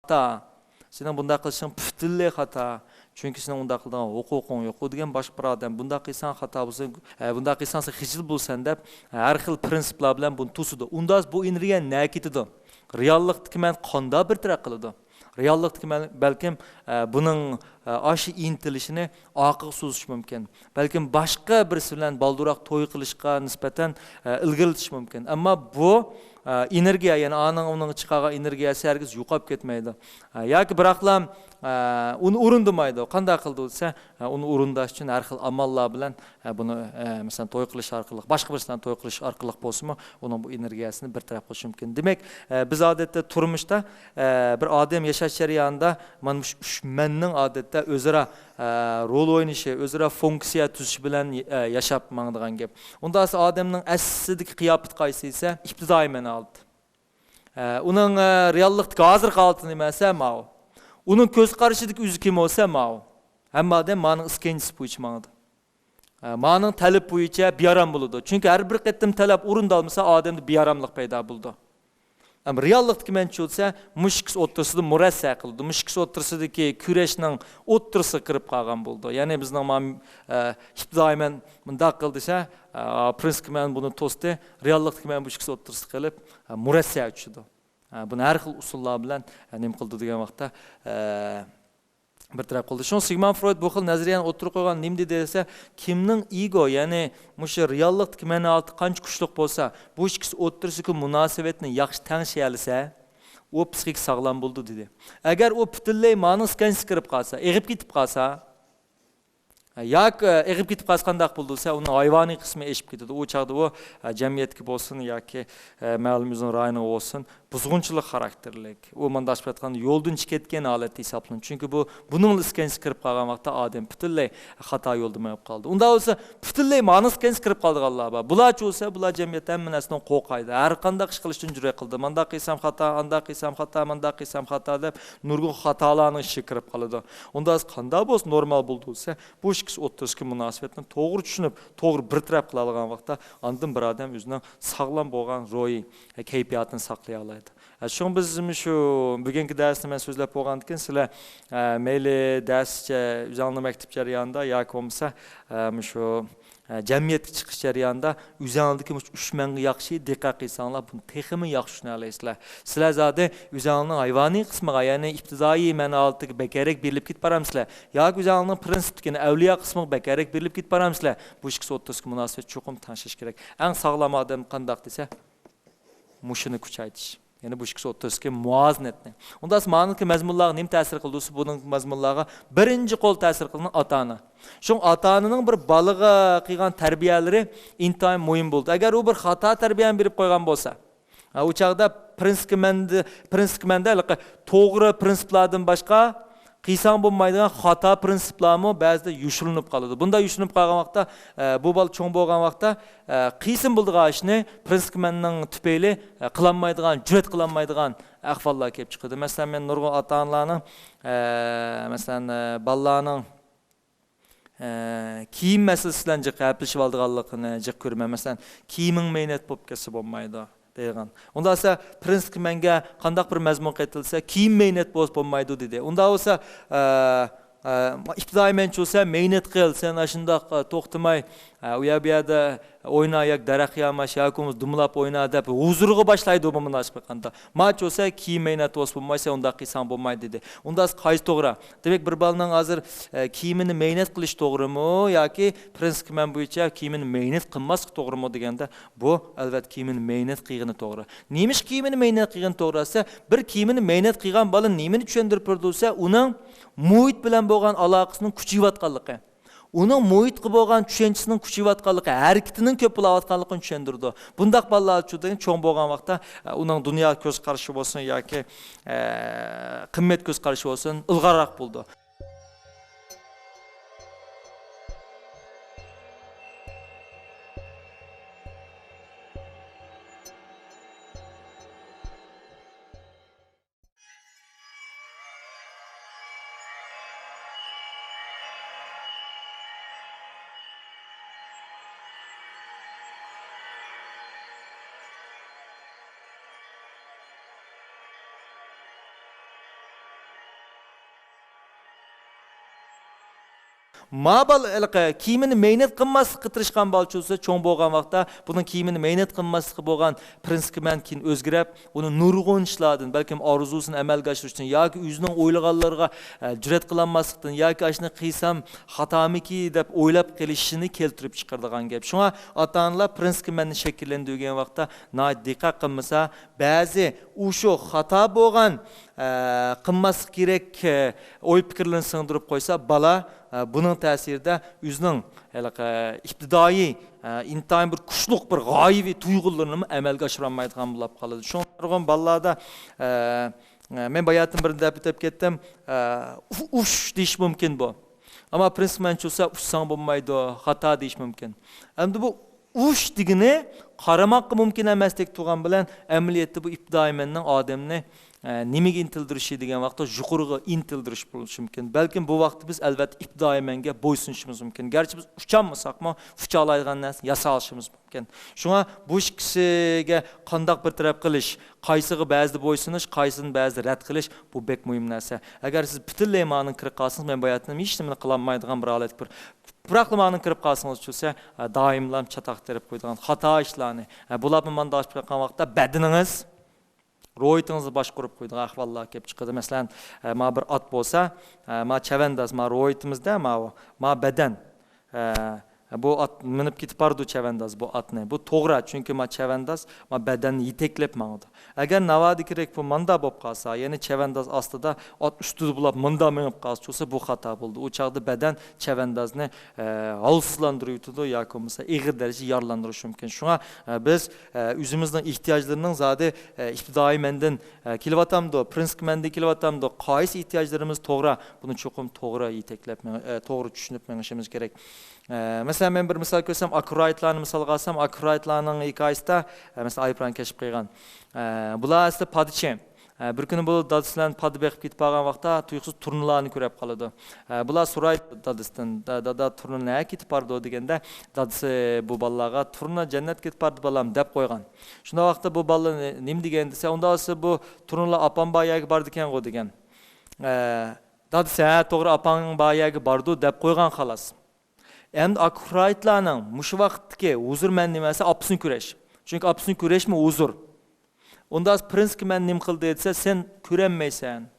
خاتا. سېنىڭ بۇنداق قىلىشىڭ پۈتۈنلەي خاتا. چۈنكى سېنىڭ ئۇنداق قىلىدىغان ھوقۇقۇڭ يوق. ئۇ دېگەن باشقا بىر ئادەم. بۇنداق قىلساڭ خاتا بولسا، ئە، بۇنداق قىلساڭ سەن خىجىل بولىسەن دەپ، ھەر خىل پرىنسىپلار بىلەن بۇنى توسىدۇ. ئۇنداق بۇ ئېنېرگىيە نەگە كېتىدۇ؟ رېئاللىقتىكى مەن قانداق بىر تەرەپ قىلىدۇ؟ رېئاللىقتىكى مەن بەلكىم، ئە، بۇنىڭ، ئە، ئاشۇ ئىنتىلىشىنى ئارقىغا سوزۇشى مۇمكىن. بەلكىم باشقا بىرسى بىلەن بالدۇرراق توي قىلىشقا نىسبەتەن، ئە، ئىلگىرىلىتىشى مۇمكىن. ئەمما بۇ، ئە، ئېنېرگىيە، يەنى ئانىڭ ئۇنىڭغا چىقارغان ئېنېرگىيەسى ھەرگىز يوقاپ كەتمەيدۇ. ئە، ياكى بىراقلا، ئە، ئۇنى ئورۇندىمايدۇ. قانداق قىلىدۇ دېسە، ئە، ئۇنى ئورۇنداش ئۈچۈن ھەر خىل ئاماللار بىلەن ئە، بۇنى، ئە، مەسىلەن، توي قىلىش ئارقىلىق، باشقا بىرسى بىلەن توي قىلىش ئارقىلىق بولسىمۇ، ئۇنىڭ بۇ ئېنېرگىيەسىنى بىر تەرەپ قىلىشى مۇمكىن. دېمەك، ئە، بىز ئادەتتە تۇرمۇشتا، ئە، بىر ئادەم ياشاش جەريانىدا مانا مۇشۇ ئۈچ مەننىڭ ئادەتتە ئۆزئارا، ئە، رول ئوينىشى، ئۆزئارا فۇنكسىيە تۈزۈشى بىلەن، ئە، ياشاپ ماڭىدىغان گەپ. ئۇنداق بولسا ئادەمنىڭ ئەسلىدىكى قىياپىتى قايسى دېسە، ئىپتىدائىي مەن ھالىتى. ئە، ئۇنىڭ، ئە، رېئاللىقتىكى ھازىرقى ھالىتى نېمە دېسە، ماۋۇ. ئۇنىڭ كۆز قارىشىدىكى ئۆزى كىم بولسا، ماۋۇ. ھەممە ئادەم مانىڭ ئىسكەنجىسى بويىچە ماڭىدۇ. ئە، مانىڭ تەلىپى بويىچە بىئارام بولىدۇ. چۈنكى ھەر بىر قېتىم تەلەپ ئورۇندالمىسا، ئادەمدە بىئاراملىق پەيدا بولىدۇ. ئەمما رېئاللىقتىكى مەن چۈشۈرسە، مۇشۇ ئىككىسى ئوتتۇرىسىدا مۇرەسسە قىلىدۇ. مۇشۇ ئىككىسى ئوتتۇرىسىدىكى كۈرەشنىڭ ئوتتۇرىسىغا كىرىپ قالغان بولىدۇ. يەنى بىزنىڭ ما-، ئە، ئىپتىدائىي مەن مۇنداق قىل دېسە، ئە، پرىنسىپتىكى مەن بۇنى توستى. رېئاللىقتىكى مەن بۇ ئىككىسى ئوتتۇرىسىغا قېلىپ، ئە، مۇرەسسەگە چۈشىدۇ. ئە، بۇنى ھەر خىل ئۇسۇللار بىلەن، ئە، نېمە قىلىدۇ دېگەن ۋاقىتتا، ئە، بىر تەرەپ قىلدى. شۇڭا سىگموند فرويد بۇ خىل نەزەرىيەنى ئوتتۇرىغا قويغان نېمە دېدى دېسە، كىمنىڭ ئىگو، يەنى مۇشۇ رېئاللىقتىكى مەن ھالىتى قانچە كۈچلۈك بولسا، بۇ ئىككىسى ئوتتۇرىسىدىكى مۇناسىۋەتنى ياخشى تەڭشىيەلىسە، ئۇ پسىخىكا ساغلام بولىدۇ دېدى. ئەگەر ئۇ پۈتۈنلەي مانىڭ سكانسى كىرىپ قالسا، ئېغىپ كېتىپ قالسا، ياكى ئېغىپ كېتىپ قالسا قانداق بولىدۇ دېسە، ئۇنىڭ ھايۋانىي قىسمى ئېشىپ كېتىدۇ. ئۇ چاغدا ئۇ جەمئىيەتكە بولسۇن ياكى مەلۇم ئۆزىنىڭ رايونىغا بولسۇن، بۇزغۇنچىلىق خاراكتېرلىك. ئۇ مانداق ئېشىپ كەتكەن يولدىن چىقىپ كەتكەن ھالەتتە ھېسابلىنىدۇ. چۈنكى بۇ، بۇنىڭلا سكانسى كىرىپ قالغان ۋاقىتتا ئادەم پۈتۈنلەي خاتا يولدا مېڭىپ قالىدۇ. ئۇنداق بولسا، پۈتۈنلەي مانىڭ سكانسى كىرىپ قالىدىغانلار بار. بۇلارچە بولسا، بۇلار جەمئىيەتتە ھەممە نەرسىدىن قورقايدۇ. ھەر قانداق ئىش قىلىشتىن جۈرئەت قىلىدۇ. مانداق قىلسام خاتا، ئانداق قىلسام خاتا، مانداق قىلسام خاتا دەپ نۇرغۇن خاتالارنىڭ ئىچىگە كىرىپ قالىدۇ. ئۇنداق قانداق بولسا نورمال بولىدۇ دېسە، بۇ ئىككىسى ئوتتۇرىسىدىكى مۇناسىۋەتنى توغرا چۈشىنىپ، توغرا بىر تەرەپ قىلالىغان ۋاقىتتا ئاندىن بىر ئادەم ئۆزىنىڭ ساغلام بولغان روھىي كەيپىياتىنى ساقلىيالايدۇ. شۇڭا بىز مۇشۇ بۈگۈنكى دەرسنى مەن سۆزلەپ بولغاندىكىن، سىلەر، ئە، مەيلى دەرسچە ئۆزۈڭلار مەكتەپ جەريانىدا ياكى بولمىسا، ئە، مۇشۇ، ئە، جەمئىيەتكە چىقىش جەريانىدا ئۆزۈڭلاردىكى مۇشۇ ئۈچ مەنگە ياخشى دىققەت قىلساڭلار، بۇنى تېخىمۇ ياخشى چۈشىنەلەيسىلەر. سىلەر زادى ئۆزۈڭلارنىڭ ھايۋانىي قىسمىغا، يەنى ئىپتىدائىي مەن ھالىتىگە بەكرەك بېرىلىپ كېتىپ بارامسىلەر؟ ياكى ئۆزۈڭلارنىڭ پرىنسىپتىكى ئەۋلىيا قىسمىغا بەكرەك بېرىلىپ كېتىپ بارامسىلەر؟ بۇ ئىككىسى ئوتتۇرىسىدىكى مۇناسىۋەت چوقۇم تەڭشەش كېرەك. ئەڭ ساغلام ئادەم قانداق دېسە، مۇشۇنى كۈچەيتىش. يەنى بۇ ئىككىسى ئوتتۇرىسىدىكى مۇۋازىنەتنى. ئۇنداق مانىڭكى مەزمۇنلارغا نېمە تەسىر قىلىدۇ دېسە، بۇنىڭ مەزمۇنلارغا بىرىنچى قول تەسىر قىلغىنى ئاتا-ئانا. شۇڭا ئاتا-ئانىنىڭ بىر بالىغا قىلغان تەربىيەلىرى ئىنتايىن مۇھىم بولىدۇ. ئەگەر ئۇ بىر خاتا تەربىيەنى بېرىپ قويغان بولسا، ھە، ئۇ چاغدا پرىنسىپكە مەندە، پرىنسىپكە مەندە ھېلىقى توغرا پرىنسىپلاردىن باشقا قىلساڭ بولمايدىغان خاتا پرىنسىپلارمۇ بەزىدە يوشۇرۇنۇپ قالىدۇ. بۇنداق يوشۇرۇنۇپ قالغان ۋاقىتتا، ئە، بۇ بالا چوڭ بولغان ۋاقىتتا، ئە، قىلسىمۇ بولىدىغان ئىشنى پرىنسىپكە مەننىڭ تۈپەيلى، ئە، قىلالمايدىغان، جۈرئەت قىلالمايدىغان ئەھۋاللار كېلىپ چىقىدۇ. مەسىلەن، مەن نۇرغۇن ئاتا-ئانىلارنىڭ، ئە، مەسىلەن، ئە، بالىلارنىڭ ئە، كىيىم مەسىلىسى بىلەن جىق ھەپىلىشىۋالىدىغانلىقىنى جىق كۆرىمەن. مەسىلەن، «كىيىمىڭ مەينەت بولۇپ كەتسە بولمايدۇ» دەيدىغان. ئۇنداق دېسە، پرىنسىپكە مەنگە قانداق بىر مەزمۇن قېتىلسە، «كىيىم مەينەت بولسا بولمايدۇ» دېدى. ئۇنداق بولسا، ئە، ئە، ئىپتىدائىي مەنچە بولسا، «مەينەت قىل، سەن ئاشۇنداق، ئە، توختىماي، ئە، ئۇ يەر بۇ يەردە ئوينا، ياكى دەرەخ ياماش، ياكى بولمىسا دۇمىلاپ ئوينا» دەپ ھۇزۇرغا باشلايدۇ بۇ مۇناسىۋەت قاندا. ماچ بولسا، «كىيىم مەينەت بولسا بولمايسەن، ئۇنداق قىلساڭ بولمايدۇ» دېدى. ئۇنداق قايسى توغرا؟ دېمەك، بىر بالىنىڭ ھازىر، ئە، كىيىمىنى مەينەت قىلىش توغرىمۇ ياكى پرىنسىپ مەن بويىچە كىيىمىنى مەينەت قىلماسلىق توغرىمۇ دېگەندە، بۇ، ئەلۋەتتە، كىيىمىنى مەينەت قىلغىنى توغرا. نېمىشقا كىيىمىنى مەينەت قىلغىنى توغرا دېسە، بىر كىيىمىنى مەينەت قىلغان بالا نېمىنى چۈشەندۈرۈپ بېرىدۇ دېسە، ئۇنىڭ مۇھىت بىلەن بولغان ئالاقىسىنىڭ كۈچىيىۋاتقانلىقى. ئۇنىڭ مۇھىتقا بولغان چۈشەنچىسىنىڭ كۈچىيىۋاتقانلىقى، ھەرىكىتىنىڭ كۆپ بولۇۋاتقانلىقىنى چۈشەندۈرىدۇ. بۇنداق بالىلار چۈشەندۈرگەن چوڭ بولغان ۋاقىتتا، ئە، ئۇنىڭ دۇنيا كۆز قارىشى بولسۇن ياكى، ئە، قىممەت كۆز قارىشى بولسۇن، ئىلغارراق بولىدۇ. ما بالا ھېلىقى كىيىمىنى مەينەت قىلماسلىققا تىرىشقان بالىچە بولسا، چوڭ بولغان ۋاقىتتا بۇنىڭ كىيىمىنى مەينەت قىلماسلىقى بولغان پرىنسىپكە مەن كېيىن ئۆزگىرەپ، ئۇنى نۇرغۇن ئىشلاردىن، بەلكىم ئارزۇسىنى ئەمەلگە ئاشۇرۇشتىن ياكى ئۆزىنىڭ ئويلىغانلىرىغا، ئە، جۈرئەت قىلالماسلىقتىن ياكى «ئاشۇنى قىلسام خاتامىكى» دەپ ئويلاپ قېلىشىنى كەلتۈرۈپ چىقىرىدىغان گەپ. شۇڭا ئاتا-ئانىلار پرىنسىپكە مەننى شەكىللەندۈرگەن ۋاقىتتا ناھايىتى دىققەت قىلمىسا، بەزى ئۇشۇ خاتا بولغان، ئە، قىلماسلىق كېرەك، ئە، ئوي پىكىرلىرىنى سىڭدۈرۈپ قويسا، بالا، ئە، بۇنىڭ تەسىرىدە ئۆزىنىڭ ھېلىقى ئىپتىدائىي، ئە، ئىنتايىن بىر كۈچلۈك بىر غايىۋى تۇيغۇلىرىنىمۇ ئەمەلگە ئاشۇرالمايدىغان بولۇپ قالىدۇ. شۇڭا نۇرغۇن بالىلاردا، ئە، ئە، مەن باياتىن بىر دەپ ئۆتۈپ كەتتىم، ئە، ئۇ-، «ئۇش» دېيىش مۇمكىن بۇ. ئەمما پرىنسىپ مەنچە بولسا، «ئۇشساڭ بولمايدۇ، خاتا» دېيىش مۇمكىن. ئەمدى بۇ «ئۇش» دېگىنى قارىماققا مۇمكىن ئەمەستەك تۇرغان بىلەن، ئەمەلىيەتتە بۇ ئىپتىدائىي مەننىڭ ئادەمنى، ئە، نېمىگە ئىنتىلدۈرۈشى دېگەن ۋاقىتتا يۇقىرىغا ئىنتىلدۈرۈش بولۇشى مۇمكىن. بەلكىم بۇ ۋاقىتتا بىز ئەلۋەتتە ئىپتىدائىي مەنگە بويسۇنۇشىمىز مۇمكىن. گەرچە بىز ئۇچالمىساقمۇ، ئۇچالايدىغان نەرسىنى ياسالىشىمىز مۇمكىن. شۇڭا بۇ ئىككىسىگە قانداق بىر تەرەپ قىلىش، قايسىغا بەزىدە بويسۇنۇش، قايسىدىن بەزىدە رەت قىلىش، بۇ بەك مۇھىم نەرسە. ئەگەر سىز پۈتۈنلەي مانىڭ كىرىپ قالسىڭىز، مەن باياتىن ھېچ نېمىنى قىلالمايدىغان بىر ھالەتكە كىرىپ، پۇراقلا مانىڭ كىرىپ قالسىڭىز چۈشسە، دائىملا چاتاق تېرىپ قويىدىغان خاتا ئىشلارنى، بۇلارمۇ مانداق ئىش قىلغان ۋاقىتتا بەدىنىڭىز روھىيىتىڭىزنى باشقۇرۇپ قويىدىغان ئەھۋاللار كېلىپ چىقىدۇ. مەسىلەن، ما بىر ئات بولسا، ما چەۋەنداز، ما روھىيىتىمىزدە ماۋۇ، ما بەدەن، بۇ ئات مىنىپ كېتىپ بارىدۇ چەۋەنداز بۇ ئاتنى. بۇ توغرا، چۈنكى ما چەۋەنداز ما بەدەننى يېتەكلەپ ماڭىدۇ. ئەگەر ناۋادىكىرەك بۇ ماندا بولۇپ قالسا، يەنى چەۋەنداز ئاستىدا، ئات ئۈستىدە بولاپ ماندا مېڭىپ قالسا، چۇقسا بۇ خاتا بولىدۇ. ئۇ چاغدا بەدەن چەۋەندازنى، ئە، ھالسىزلاندۇرۇۋېتىدۇ ياكى بولمىسا ئېغىر دەرىجىدە يارىلاندۇرۇشى مۇمكىن. شۇڭا، ئە، بىز، ئە، ئۆزىمىزنىڭ ئېھتىياجلىرىنىڭ زادى، ئە، ئىپتىدائىي مەندىن، ئە، كېلىۋاتامدۇ، پرىنسىپ مەندىن كېلىۋاتامدۇ، قايسى ئېھتىياجلىرىمىز توغرا، بۇنى چوقۇم توغرا يېتەكلەپ مېڭ-، ئە، توغرا چۈشىنىپ مېڭىشىمىز كېرەك. ئە، مەسىلەن، مەن بىر مىسال كۆرسەم، ئاكرايتلارنى مىسالغا ئالسام، ئاكرايتلارنىڭ ھېكايىسىدە، ئە، مەسىلەن، ئايروپىلان كەشىپ قىلغان. ئە، بۇلار ئەسلى پادىچى. ئە، بىر كۈنى بۇ دادىسى بىلەن پادا بېقىپ كېتىپ بارغان ۋاقىتتا تۇيۇقسىز تۇرنىلارنى كۆرۈپ قالىدۇ. ئە، بۇلار سورايدۇ دادىسىدىن، «دا-، دادا، تۇرنا نەگە كېتىپ بارىدۇ؟» دېگەندە، دادىسى بۇ بالىلارغا، «تۇرنا جەننەتكە كېتىپ باردى، بالام» دەپ قويغان. شۇنداق ۋاقىتتا بۇ بالىلار نېمە دېگەن دېسە، ئۇنداق بولسا بۇ تۇرنىلار ئاپام بار يەرگە باردىكەنغۇ دېگەن. ئە، دادىسى، ھە، توغرا، ئاپاڭ بار يەرگە باردۇ دەپ قويغان، خالاس. ئەمدى ئاكرايتلارنىڭ مۇشۇ ۋاقىتتىكى ھۇزۇر مەن نېمە دېسە، ئاپىسىنى كۆرۈش. چۈنكى ئاپىسىنى كۆرۈشمۇ ھۇزۇر. ئۇندا پرىنسكا مەن نېمە قىلدى دېسە، سەن كۆرەلمەيسەن.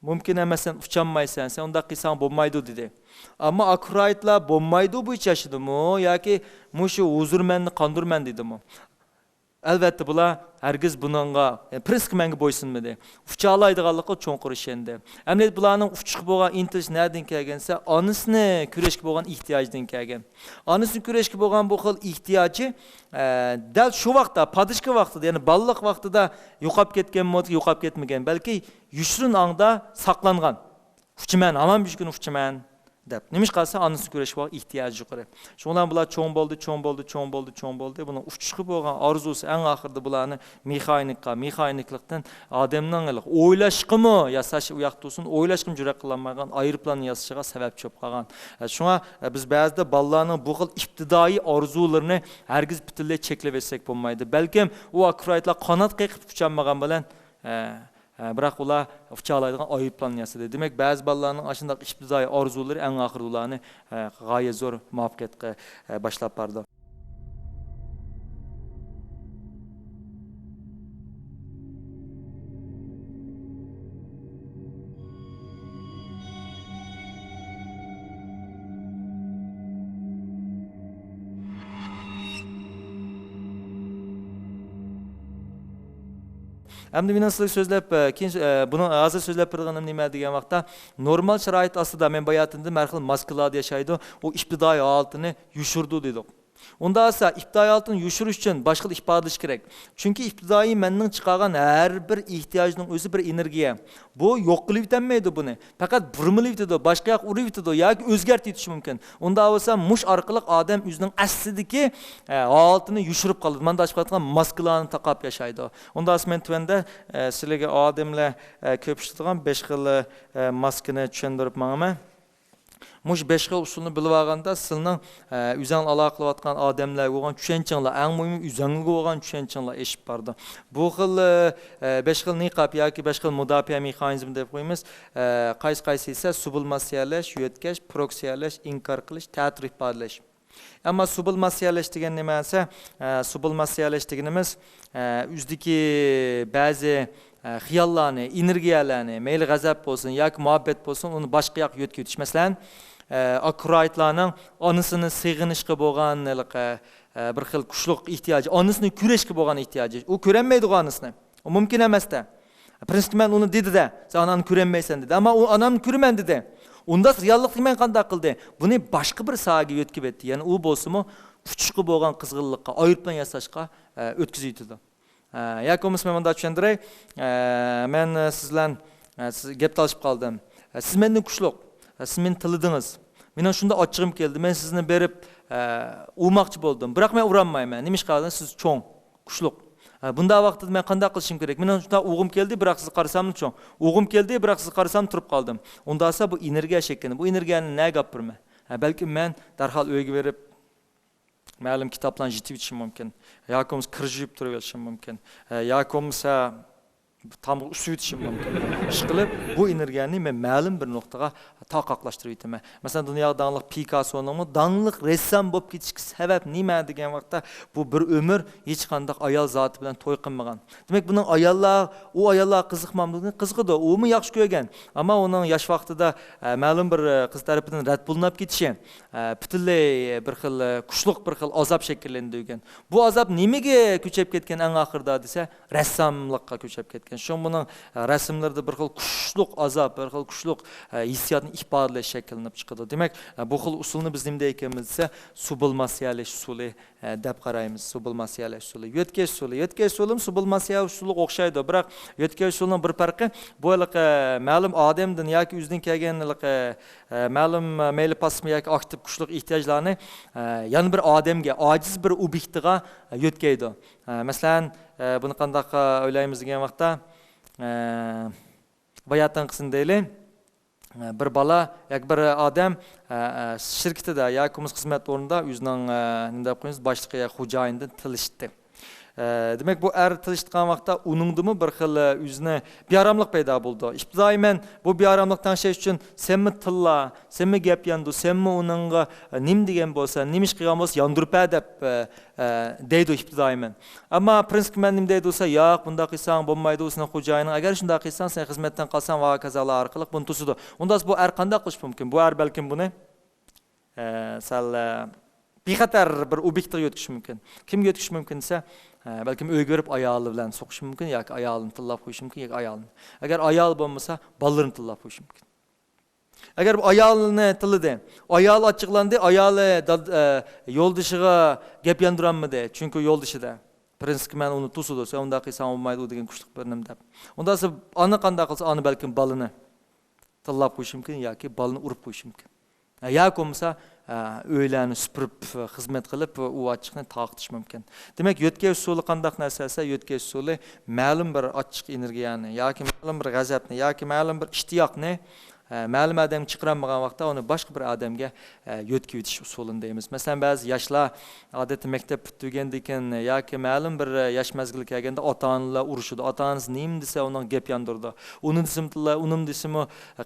مۇمكىن ئەمەس، سەن ئۇچالمايسەن، سەن ئۇنداق قىلساڭ بولمايدۇ دېدى. ئەمما ئاكرايتلار بولمايدۇ بويىچە ياشىدىمۇ ياكى مۇشۇ ھۇزۇر مەننى قاندۇرىمەن دېدىمۇ؟ ئەلۋەتتە، بۇلار ھەرگىز بۇنىڭغا، يەنى پرىنسىپقا مەنگە بويسۇنمىدى. ئۇچالايدىغانلىقىغا چوڭقۇر ئىشەندى. ئەمەلىيەتتە بۇلارنىڭ ئۇچۇشقا بولغان ئىنتىلىشى نەدىن كەلگەن دېسە، ئانىسىنى كۆرۈشكە بولغان ئېھتىياجىدىن كەلگەن. ئانىسىنى كۆرۈشكە بولغان بۇ خىل ئېھتىياجى، ئە، دەل شۇ ۋاقىتتا، پادىچى ۋاقتىدا، يەنى بالىلىق ۋاقتىدا يوقاپ كەتكەنمۇ، يوقاپ كەتمىگەن، بەلكى يوشۇرۇن ھالدا ساقلانغان. ئۇچىمەن، ھامان بىر كۈنى ئۇچىمەن، دەپ. نېمىشقا دېسە، ئانىسىنى كۆرۈشكە بولغان ئېھتىياجى يۇقىرى. شۇنىڭ بىلەن بۇلار چوڭ بولدى، چوڭ بولدى، چوڭ بولدى، چوڭ بولدى. بۇنىڭ ئۇچۇشقا بولغان ئارزۇسى ئەڭ ئاخىرىدا بۇلارنى مېخانىكقا، مېخانىكلىقتىن ئادەمنىڭ ھېلىقى ئويلاشقىمۇ ياساش ئۇ ياقتا تۇرسۇن، ئويلاشقىمۇ جۈرئەت قىلالمايدىغان ئايروپىلان ياسىشىغا سەۋەبچى بولۇپ قالغان. شۇڭا بىز بەزىدە بالىلارنىڭ بۇ خىل ئىپتىدائىي ئارزۇلىرىنى ھەرگىز پۈتۈنلەي چەكلەپ ئۆتسەك بولمايدۇ. بەلكىم ئۇ ئاكرايتلار قانات قېقىپ ئۇچالمىغان بىلەن، ھە، ھە، بىراق ئۇلار ئۇچالايدىغان ئايروپىلان ياسىدى. دېمەك، بەزى بالىلارنىڭ ئاشۇنداق ئىپتىدائىي ئارزۇلىرى ئەڭ ئاخىرىدا ئۇلارنى، ھە، غايەت زور مۇۋەپپەقىيەتكە، ھە، باشلاپ بارىدۇ. ئەمدى مېنىڭ سىزگە سۆزلەپ، ئە، كېيىن، ئە، بۇنىڭ ھازىر سۆزلەپ بېرىدىغىنىم نېمە دېگەن ۋاقىتتا، نورمال شارائىت ئاستىدا مەن باياتىندىن ھەر خىل ماسكىلاردا ياشايدۇ، ئۇ ئىپتىدائىي ھالىتىنى يوشۇرىدۇ دېدۇق. ئۇنداق بولسا، ئىپتىدائىي ھالىتىنى يوشۇرۇش ئۈچۈن باشقىلا ئىپادىلىشى كېرەك. چۈنكى ئىپتىدائىي مەننىڭ چىقارغان ھەر بىر ئېھتىياجنىڭ ئۆزى بىر ئېنېرگىيە. بۇ يوق قىلىۋېتەلمەيدۇ بۇنى. پەقەت بۇرمىلىۋېتىدۇ، باشقا ياققا ئۇرۇۋېتىدۇ ياكى ئۆزگەرتىۋېتىشى مۇمكىن. ئۇنداق بولسا، مۇشۇ ئارقىلىق ئادەم ئۆزىنىڭ ئەسلىدىكى، ئە، ھالىتىنى يوشۇرۇپ قالىدۇ. مانا ئاشۇنداق قىلىدىغان ماسكىلارنى تاقاپ ياشايدۇ. ئۇنداق بولسا مەن تۆۋەندە، ئە، سىلەرگە ئادەملەر، ئە، كۆپ ئىشلىتىدىغان بەش خىل، ئە، ماسكىنى چۈشەندۈرۈپ ماڭىمەن. مۇشۇ بەش خىل ئۇسۇلنى بىلىۋالغاندا سىلىنىڭ، ئە، ئۆزەڭلار ئالاقە قىلىۋاتقان ئادەملەرگە بولغان چۈشەنچىڭلار، ئەڭ مۇھىمى ئۆزەڭلارغا بولغان چۈشەنچىڭلار ئېشىپ بارىدۇ. بۇ خىل، ئە، بەش خىل نىقاب ياكى بەش خىل مۇداپىئە مېخانىزمى دەپ قويىمىز. ئە، قايسى قايسى دېسە، سۇبلىماتسىيەلەش، يۆتكەش، پروكسىيەلەش، ئىنكار قىلىش، تەتۈر ئىپادىلەش. ئەمما سۇبلىماتسىيەلەش دېگەن نېمە دېسە، ئە، سۇبلىماتسىيەلەش دېگىنىمىز، ئە، ئۆزىدىكى بەزى، ئە، خىياللارنى، ئېنېرگىيەلەرنى، مەيلى غەزەپ بولسۇن ياكى مۇھەببەت بولسۇن، ئۇنى باشقا ياققا يۆتكىۋېتىش. مەسىلەن، ئە، ئاكرايتلارنىڭ ئانىسىنى سېغىنىشقا بولغان ھېلىقى، ئە، بىر خىل كۇشلۇق ئېھتىياجى، ئانىسىنى كۆرۈشكە بولغان ئېھتىياجى. ئۇ كۆرەلمەيدىغۇ ئانىسىنى. ئۇ مۇمكىن ئەمەس-دە. پرىنسىپقا مەن ئۇنى دېدى-دە، سەن ئاناڭنى كۆرەلمەيسەن دېدى. ئەمما ئۇ ئانامنى كۆرىمەن دېدى. ئۇنداق رېئاللىقتا مەن قانداق قىلدى؟ بۇنى باشقا بىر ساھەگە يۆتكىۋەتتى. يەنى ئۇ بولسىمۇ ئۇچۇشقا بولغان قىزغىنلىققا، ئايروپىلان ياساشقا، ئە، ئۆتكۈزۈۋېتىدۇ. ئە، ياكى بولمىسا مەن مۇنداق چۈشەندۈرەي. ئە، مەن، ئە، سىز بىلەن، ئە، سىز گەپ تالىشىپ قالدىم. ئە، سىز مەندىن كۈچلۈك. ئە، سىز مېنى تىللىدىڭىز. مېنىڭ شۇنداق ئاچچىقىم كەلدى. مەن سىزنى بېرىپ، ئە، ئۇرماقچى بولدۇم. بىراق مەن ئۇرالمايمەن. نېمىشقا دېسە سىز چوڭ. كۈچلۈك. ھە، بۇنداق ۋاقىتتا مەن قانداق قىلىشىم كېرەك؟ مېنىڭ شۇنداق ئۇرغۇم كەلدى، بىراق سىزگە قارىساملا چوڭ. ئۇرغۇم كەلدى، بىراق سىزگە قارىسام تۇرۇپ قالدىم. ئۇنداق بولسا بۇ ئېنېرگىيە شەكلىنى، بۇ ئېنېرگىيەنى نەگە ئاپىرىمەن؟ ھە، بەلكىم مەن دەرھال ئۆيگە بېرىپ، مەلۇم كىتابلارنى يېتىۋېتىشىم مۇمكىن. ياكى بولمىسا كىر يۇيۇپ تۇرۇۋېلىشىم مۇمكىن. ھە، ياكى بولمىسا تامغا ئۈسۈۋېتىشىم مۇمكىن. ئىشقىلىپ، بۇ ئېنېرگىيەنى مەن مەلۇم بىر نۇقتىغا تارقاقلاشتۇرۇۋېتىمەن. مەسىلەن، دۇنياغا داڭلىق پىكاسسونىڭمۇ داڭلىق رەسسام بولۇپ كېتىشكە سەۋەب نېمە دېگەن ۋاقىتتا، بۇ بىر ئۆمۈر ھېچقانداق ئايال زاتى بىلەن توي قىلمىغان. دېمەك، بۇنىڭ ئاياللار، ئۇ ئاياللارغا قىزىقمامدۇ؟ قىزىقىدۇ، ئۇمۇ ياخشى كۆرگەن. ئەمما ئۇنىڭ ياش ۋاقتىدا، ئە، مەلۇم بىر، ئە، قىز تەرىپىدىن رەت بولۇنۇپ كېتىشى، ئە، پۈتۈنلەي بىر خىل، ئە، كۈچلۈك بىر خىل ئازاب شەكىللەندۈرگەن. بۇ ئازاب نېمىگە كۆچۈپ كەتكەن ئەڭ ئاخىرىدا دېسە، رەسساملىققا كۆچۈپ كەتكەن. شۇڭا بۇنىڭ، ئە، رەسىملىرىدە بىر خىل كۈچلۈك ئازاب، بىر خىل كۈچلۈك، ئە، ھېسسىياتنى ئىپادىلەش شەكىللىنىپ چىقىدۇ. دېمەك، ئە، بۇ خىل ئۇسۇلنى بىز نېمە دەيدىكەنمىز دېسە، سۇبلىماتسىيەلەش ئۇسۇلى، ئە، دەپ قارايمىز. سۇبلىماتسىيەلەش ئۇسۇلى. يۆتكەش ئۇسۇلى. يۆتكەش ئۇسۇلىمۇ سۇبلىماتسىيە ئۇسۇلىغا ئوخشايدۇ. بىراق، يۆتكەش ئۇسۇلىنىڭ بىر پەرقى، بۇ ھېلىقى مەلۇم ئادەمدىن ياكى ئۆزىدىن كەلگەن ھېلىقى، ئە، مەلۇم، ئە، مەيلى پاسسىپ ياكى ئاكتىپ كۈچلۈك ئېھتىياجلارنى، ئە، يەنە بىر ئادەمگە، ئاجىز بىر ئوبيېكتىغا، ئە، يۆتكەيدۇ. ئە، مەسىلەن، ئە، بۇنى قانداق، ئە، ئويلايمىز دېگەن ۋاقىتتا، ئە، باياتىنقىسىنى دەيلى. ئە، بىر بالا ياكى بىر ئادەم، ئە، ئە، شىركىتىدە ياكى بولمىسا خىزمەت ئورنىدا ئۆزىنىڭ، ئە، نېمە دەپ قويىمىز، باشلىقى يا خوجايىندىن تىللىشىتتى. ئە، دېمەك، بۇ ئەر تىللىشىدىغان ۋاقىتتا ئۇنىڭدىمۇ بىر خىل، ئە، ئۆزىنى بىئاراملىق پەيدا بولىدۇ. ئىپتىدائىي مەن بۇ بىئاراملىق تەڭشەش ئۈچۈن سەنمۇ تىللا، سەنمۇ گەپ ياندۇر، سەنمۇ ئۇنىڭغا، ئە، نېمە دېگەن بولسا، نېمە ئىش قىلغان بولسا ياندۇرۇپ بەر دەپ، ئە، ئە، دەيدۇ ئىپتىدائىي مەن. ئەمما پرىنسىپمەن نېمە دەيدۇ دېسە، ياق، بۇنداق قىلساڭ بولمايدۇ، سېنىڭ خوجايىنىڭ ئەگەر شۇنداق قىلساڭ، سەن خىزمەتتىن قالساڭ ۋە ھاكازالار ئارقىلىق بۇنى توسىدۇ. ئۇنداق بۇ ئەر قانداق قىلىشى مۇمكىن؟ بۇ ئەر بەلكىم بۇنى، ئە، سەل، ئە، بىخەتەر بىر ئوبيېكتىغا يۆتكىشى مۇمكىن. كىمگە يۆتكىشى مۇمكىن دېسە، ئە، بەلكىم ئۆيگە بېرىپ ئايالى بىلەن سوقۇشى مۇمكىن ياكى ئايالىنى تىللاپ قويۇشى مۇمكىن ياكى ئايالىنى. ئەگەر ئايال بولمىسا، بالىلىرىنى تىللاپ قويۇشى مۇمكىن. ئەگەر بۇ ئايالىنى تىللىدى، ئايالى ئاچچىقلاندى، ئايالى داد-، ئە، يولدىشىغا گەپ ياندۇرالمىدى، چۈنكى يولدىشىدا. پرىنسىپكە مەن ئۇنى توسىدۇ، سەن ئۇنداق قىلساڭ بولمايدۇ دېگەن كۈچلۈك بىر نېمە دەپ. ئۇنداق دېسە، ئانا قانداق قىلسا، ئانا بەلكىم بالىنى تىللاپ قويۇشى مۇمكىن ياكى بالىنى ئۇرۇپ قويۇشى مۇمكىن. ئە، ياكى بولمىسا، ئە، ئۆيلەرنى سۈپۈرۈپ، خىزمەت قىلىپ، ئۇ ئاچچىقنى تارقىتىشى مۇمكىن. دېمەك، يۆتكەش ئۇسۇلى قانداق نەرسە دېسە، يۆتكەش ئۇسۇلى مەلۇم بىر ئاچچىق ئېنېرگىيەنى ياكى مەلۇم بىر غەزەپنى ياكى مەلۇم بىر ئىشتىياقنى، ئە، مەلۇم ئادەمگە چىقىرالمىغان ۋاقىتتا ئۇنى باشقا بىر ئادەمگە، ئە، يۆتكىۋېتىش ئۇسۇلىنى دەيمىز. مەسىلەن، بەزى ياشلار ئادەتتە مەكتەپ پۈتتۈرگەندىن كېيىن ياكى مەلۇم بىر ياش مەزگىلگە كەلگەندە ئاتا-ئانىلار ئۇرۇشىدۇ. ئاتا-ئانىسى نېمە دېسە، ئۇنىڭ گەپ ياندۇرىدۇ. ئۇنى دېسىمۇ تىللاي، ئۇنىمۇ دېسىمۇ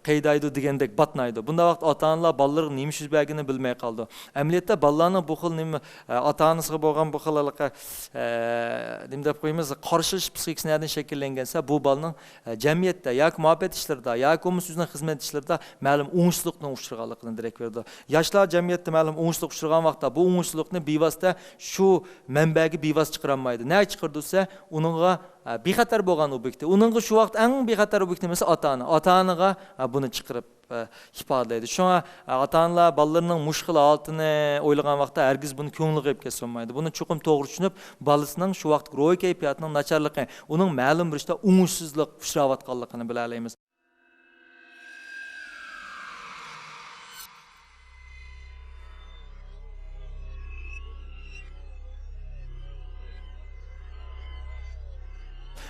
قەيدايدۇ دېگەندەك باتنايدۇ. بۇنداق ۋاقىتتا ئاتا-ئانىلار بالىلىرىغا نېمە يۈز بەرگىنىنى بىلمەي قالىدۇ. ئەمەلىيەتتە بالىلارنىڭ بۇ خىل نېمە، ئاتا-ئانىسىغا بولغان بۇ خىل ھېلىقى، ئە، نېمە دەپ قويىمىز، قارشىلىشىش پسىخىكىسى نەدىن شەكىللەنگەن دېسە، بۇ بالىنىڭ، ئە، جەمئىيەتتە ياكى مۇھەببەت ئىشلىرىدا ياكى بولمىسا ئۆزىنىڭ خىزمەت ئىشلىرىدا مەلۇم ئوڭۇشسىزلىقتىن ئۇچرىغانلىقىدىن دېرەك بېرىدۇ. ياشلار جەمئىيەتتە مەلۇم ئوڭۇشسىزلىق ئۇچرىغان ۋاقىتتا بۇ ئوڭۇشسىزلىقنى بىۋاسىتە شۇ مەنبەگە بىۋاسىتە چىقىرالمايدۇ. نەگە چىقىرىدۇ دېسە، ئۇنىڭغا، ئە، بىخەتەر بولغان ئوبيېكتى. ئۇنىڭغا شۇ ۋاقىت ئەڭ بىخەتەر ئوبيېكتى نېمىسى؟ ئاتا-ئانا. ئاتا-ئانىغا، ئە، بۇنى چىقىرىپ، ئە، ئىپادىلەيدۇ. شۇڭا، ئە، ئاتا-ئانىلار بالىلىرىنىڭ مۇشۇ خىل ھالىتىنى ئويلىغان ۋاقىتتا ھەرگىز بۇنى كۆڭلىگە ئېلىپ كەتسە بولمايدۇ. بۇنى چوقۇم توغرا چۈشىنىپ، بالىسىنىڭ شۇ ۋاقىتتىكى روھىي كەيپىياتىنىڭ ناچارلىقى، ئۇنىڭ مەلۇم بىر ئىشتا ئوڭۇشسىزلىق ئۇچراۋاتقانلىقىنى بىلەلەيمىز.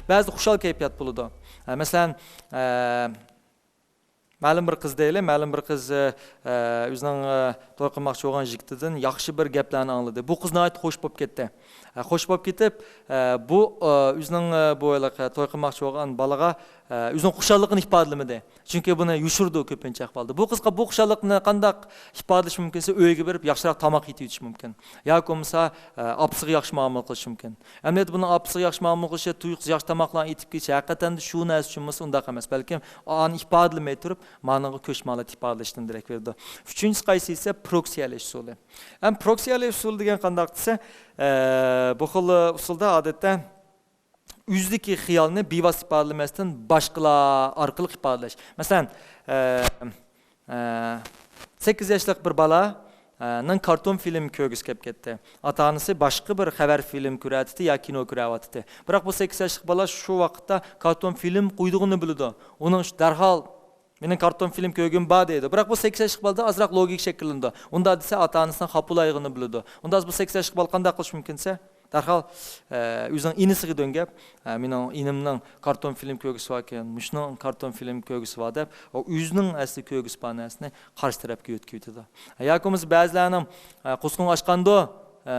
بەزىدە خۇشال كەيپىيات بولىدۇ. ئە، مەسىلەن، ئە، مەلۇم بىر قىز دەيلى، مەلۇم بىر قىز، ئە، ئە، ئۆزىنىڭ، ئە، توي قىلماقچى بولغان يىگىتىدىن ياخشى بىر گەپلەرنى ئاڭلىدى. بۇ قىز ناھايىتى خوش بولۇپ كەتتى. ئە، خوش بولۇپ كېتىپ، ئە، بۇ، ئە، ئۆزىنىڭ، ئە، بۇ ھېلىقى توي قىلماقچى بولغان بالىغا، ئە، ئۆزىنىڭ خۇشاللىقىنى ئىپادىلىمىدى. چۈنكى بۇنى يوشۇرىدۇ كۆپىنچە ئەھۋالدا. بۇ قىزغا بۇ خۇشاللىقنى قانداق ئىپادىلىشى مۇمكىن دېسە، ئۆيىگە بېرىپ ياخشىراق تاماق يېتىۋېتىشى مۇمكىن. ياكى بولمىسا، ئە، ئاپىسىغا ياخشى مۇئامىلە قىلىشى مۇمكىن. ئەمەلىيەتتە بۇنىڭ ئاپىسىغا ياخشى مۇئامىلە قىلىشى، تۇيۇقسىز ياخشى تاماقلارنى ئېتىپ كېلىشى، ھەقىقەتەن شۇ نەرسە ئۈچۈن بولسا ئۇنداق ئەمەس. بەلكىم ئانى ئىپادىلىمەي تۇرۇپ، مانىڭغا كۆچمە ھالەتتە ئىپادىلەشتىن دېرەك بېرىدۇ. ئۈچىنچىسى قايسى دېسە، پروكسىيەلەش ئۇسۇلى. ھەم پروكسىيەلەش ئۇسۇلى دېگەن قانداق دېسە، ئە، بۇ خىل ئۇسۇلدا ئادەتتە ئۆزىدىكى خىيالنى بىۋاسىتە ئىپادىلىمەستىن باشقىلار ئارقىلىق ئىپادىلەش. مەسىلەن، ئە، ئە، سەككىز ياشلىق بىر بالا، ئە، نىڭ كارتون فىلىم كۆرگۈسى كەپ كەتتى. ئاتا-ئانىسى باشقا بىر خەۋەر فىلىم كۆرەتتى يا كىنو كۆرەۋاتتى. بىراق بۇ سەككىز ياشلىق بالا شۇ ۋاقىتتا كارتون فىلىم قويىدىغىنىنى بىلىدۇ. ئۇنىڭ شۇ دەرھال مېنىڭ كارتون فىلىم كۆرگۈم بار دەيدۇ. بىراق بۇ سەككىز ياشلىق بالىدا ئازراق لوگىكا شەكىللىنىدۇ. ئۇنداق دېسە ئاتا-ئانىسىنىڭ خاپا بولايدىغىنىنى بىلىدۇ. ئۇنداق بۇ سەككىز ياشلىق بالا قانداق قىلىشى مۇمكىن دېسە، دەرھال، ئە، ئۆزىنىڭ ئىنىسىغا دۆڭگەپ، ئە، مېنىڭ ئىنىمنىڭ كارتون فىلىم كۆرگۈسى باركەن، مۇشۇنىڭ كارتون فىلىم كۆرگۈسى بار دەپ، ئۇ ئۆزىنىڭ ئەسلى كۆرگۈسى بار نەرسىنى قارشى تەرەپكە يۆتكىۋېتىدۇ. ياكى بولمىسا بەزىلەرنىڭ، ئە، قورسىقىڭ ئاچقاندۇ، ئە،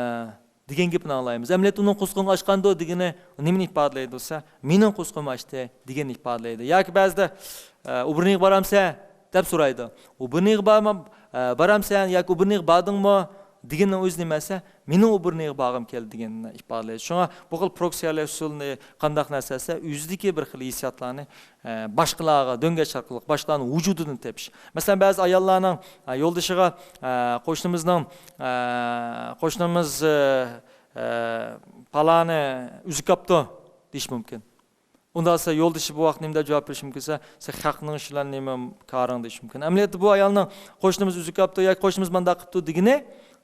دېگەن گېپىنى ئاڭلايمىز. ئەمەلىيەتتە ئۇنىڭ قورسىقىڭ ئاچقاندۇ دېگىنى نېمىنى ئىپادىلەيدۇ دېسە، مېنىڭ قورسىقىم ئاچتى دېگەننى ئىپادىلەيدۇ. ياكى بەزىدە، ئە، ئۇ بىر نېمىگە بارامسەن دەپ سورايدۇ. ئۇ بىر نېمىگە بارما-، ئە، بارامسەن ياكى ئۇ بىر نېمىگە باردىڭمۇ دېگىنىنىڭ ئۆزى نېمە دېسە، مېنىڭ ئۇ بىر نېمىگە بارغۇم كەلدى دېگەننى ئىپادىلەيدۇ. شۇڭا بۇ خىل پروكسىيەلەش ئۇسۇلىنى قانداق نەرسە دېسە، ئۆزىدىكى بىر خىل ھېسسىياتلارنى ئە، باشقىلارغا دۆڭگەش ئارقىلىق باشقىلارنىڭ ۋۇجۇدىدىن تېپىش. مەسىلەن، بەزى ئاياللارنىڭ، ئە، يولدىشىغا، ئە، قوشنىمىزنىڭ، ئە، قوشنىمىز، ئە، ئە، پالانى ئۈزۈك ئاپتۇ دېيىشى مۇمكىن. ئۇنداق دېسە، يولدىشى بۇ ۋاقىت نېمە دەپ جاۋاب بېرىشى مۇمكىن دېسە، سەن خەقنىڭ ئىشى بىلەن نېمە كارىڭ دېيىشى مۇمكىن. ئەمەلىيەتتە بۇ ئايالنىڭ قوشنىمىز ئۈزۈك ئاپتۇ ياكى قوشنىمىز مانداق قىپتۇ دېگىنى،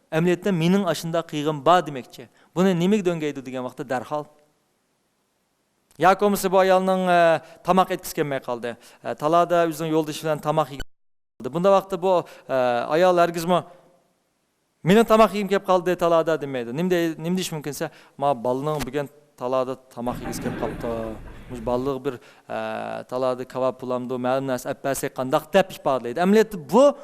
ئەمەلىيەتتە مېنىڭ ئاشۇنداق قىلغىنىم بار دېمەكچى. بۇنى نېمىگە دۆڭگەيدۇ دېگەن ۋاقىتتا دەرھال ياكى بولمىسا بۇ ئايالنىڭ، ئە، تاماق ئەتكۈسى كەلمەي قالدى. ئە، تالادا ئۆزىنىڭ يولدىشى بىلەن تاماق يېگەن. بۇنداق ۋاقىتتا بۇ، ئە، ئايال ھەرگىزمۇ، «مېنىڭ تاماق يېگۈم كەپ قالدى تالادا» دېمەيدۇ. نېمە دەي-، نېمە دېيىشى مۇمكىن دېسە، «ما بالىنىڭ بۈگۈن تالادا تاماق يېگۈسى كېلىپ قاپتۇ. مۇشۇ بالىغا بىر، ئە، تالادا كاۋاپ بولامدۇ، مەلۇم نەرسە ئەپ بەرسەك قانداق؟» دەپ ئىپادىلەيدۇ. ئەمەلىيەتتە بۇ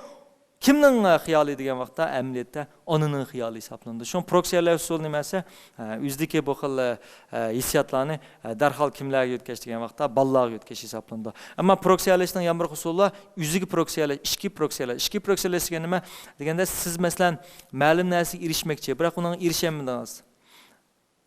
كىمنىڭ، ئە، خىيالى دېگەن ۋاقىتتا، ئەمەلىيەتتە ئانىنىڭ خىيالى ھېسابلىنىدۇ. شۇڭا پروكسىيەلەش ئۇسۇلى نېمە دېسە، ئە، ئۆزىدىكى بۇ خىل، ئە، ھېسسىياتلارنى، ئە، دەرھال كىملەرگە يۆتكەش دېگەن ۋاقىتتا، بالىلارغا يۆتكەش ھېسابلىنىدۇ. ئەمما پروكسىيەلەشنىڭ يەنە بىر ئۇسۇلى بار، ئۆزىگە پروكسىيەلەش، ئىچكى پروكسىيەلەش. ئىچكى پروكسىيەلەش دېگەن نېمە دېگەندە، سىز، مەسىلەن، مەلۇم نەرسىگە ئېرىشمەكچى، بىراق ئۇنىڭغا ئېرىشەلمىدىڭىز.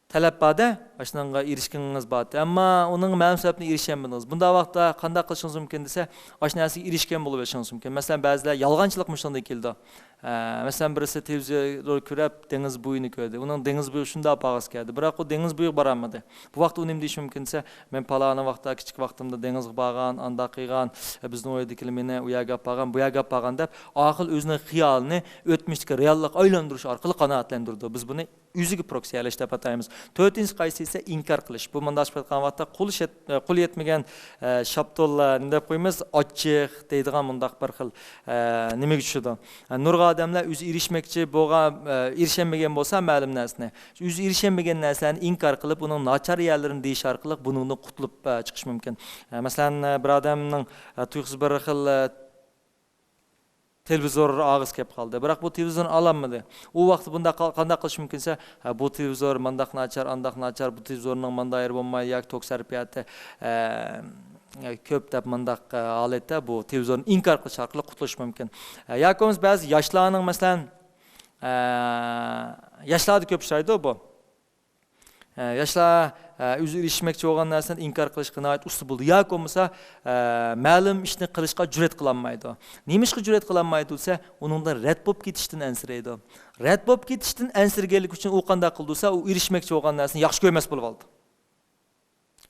تەلەپ بار-دە، ئاشۇنىڭغا ئېرىشكىڭىز بار. ئەمما ئۇنىڭغا مەلۇم سەۋەبتىن ئېرىشەلمىدىڭىز. بۇنداق ۋاقىتتا قانداق قىلىشىڭىز مۇمكىن دېسە، ئاشۇ نەرسىگە ئېرىشكەن بولۇۋېلىشىڭىز مۇمكىن. مەسىلەن، بەزىلەر يالغانچىلىق مۇشۇندىن كېلىدۇ. ئە، مەسىلەن، بىرسى تېلېۋىزور كۆرۈپ، دېڭىز بويىنى كۆردى. ئۇنىڭ دېڭىز بويىغا شۇنداق بارغۇسى كەلدى. بىراق ئۇ دېڭىز بويىغا بارالمىدى. بۇ ۋاقىتتا ئۇ نېمە دېيىشى مۇمكىن دېسە، «مەن پالانى ۋاقىتتا، كىچىك ۋاقتىمدا دېڭىزغا بارغان، ئانداق قىلغان، بىزنىڭ ئۆيدىكىلەر مېنى ئۇ يەرگە ئاپارغان، بۇ يەرگە ئاپارغان» دەپ، ئارقىلىق ئۆزىنىڭ خىيالىنى ئۆتمۈشتىكى رېئاللىققا ئايلاندۇرۇش ئارقىلىق قانائەتلەندۈرىدۇ. بىز بۇنى ئۆزىگە پروكسىيەلەش دەپ ئاتايمىز. تۆتىنچىسى قايسى دېسە، ئىنكار قىلىش. بۇ مۇنداق قىلىۋاتقان ۋاقىتتا قول شەت-، قول يەتمىگەن، ئە، شاپتۇل، ئە، نېمە دەپ قويىمىز، ئاچچىق دەيدىغان مۇنداق بىر خىل، ئە، نېمىگە چۈشىدۇ. ئە، نۇرغۇن ئادەملەر ئۆزى ئېرىشمەكچى بولغان، ئە، ئېرىشەلمىگەن بولسا مەلۇم نەرسىنى، ئۆزى ئېرىشەلمىگەن نەرسىلەرنى ئىنكار قىلىپ، ئۇنىڭ ناچار يەرلىرىنى دېيىش ئارقىلىق بۇنىڭدىن قۇتۇلۇپ، ئە، چىقىش مۇمكىن. ئە، مەسىلەن، ئە، بىر ئادەمنىڭ، ئە، تۇيۇقسىز بىر خىل، ئە، تېلېۋىزور ئالغۇسى كېلىپ قالدى. بىراق بۇ تېلېۋىزورنى ئالالمىدى. ئۇ ۋاقىتتا بۇنداق قا-، قانداق قىلىش مۇمكىن دېسە، «ھە، بۇ تېلېۋىزور مانداق ناچار، ئانداق ناچار، بۇ تېلېۋىزورنىڭ ماندا يېرى بولمايدۇ ياكى توك سەرپىياتى، ئە، كۆپ» دەپ مۇنداق، ئە، ھالەتتە بۇ تېلېۋىزورنى ئىنكار قىلىش ئارقىلىق قۇتۇلۇش مۇمكىن. ئە، ياكى بولمىسا بەزى ياشلارنىڭ، مەسىلەن، ئە، ياشلاردا كۆپ ئۇچرايدۇ بۇ. ئە، ياشلار، ئە، ئۆزى ئېرىشمەكچى بولغان نەرسىنى ئىنكار قىلىشقا ناھايىتى ئۇستا بولىدۇ. ياكى بولمىسا، ئە، مەلۇم ئىشنى قىلىشقا جۈرئەت قىلالمايدۇ. نېمىشقا جۈرئەت قىلالمايدۇ دېسە، ئۇنىڭدىن رەت بولۇپ كېتىشتىن ئەنسىرەيدۇ. رەت بولۇپ كېتىشتىن ئەنسىرىگەنلىكى ئۈچۈن ئۇ قانداق قىلىدۇ دېسە، ئۇ ئېرىشمەكچى بولغان نەرسىنى ياخشى كۆرمەس بولۇۋالىدۇ.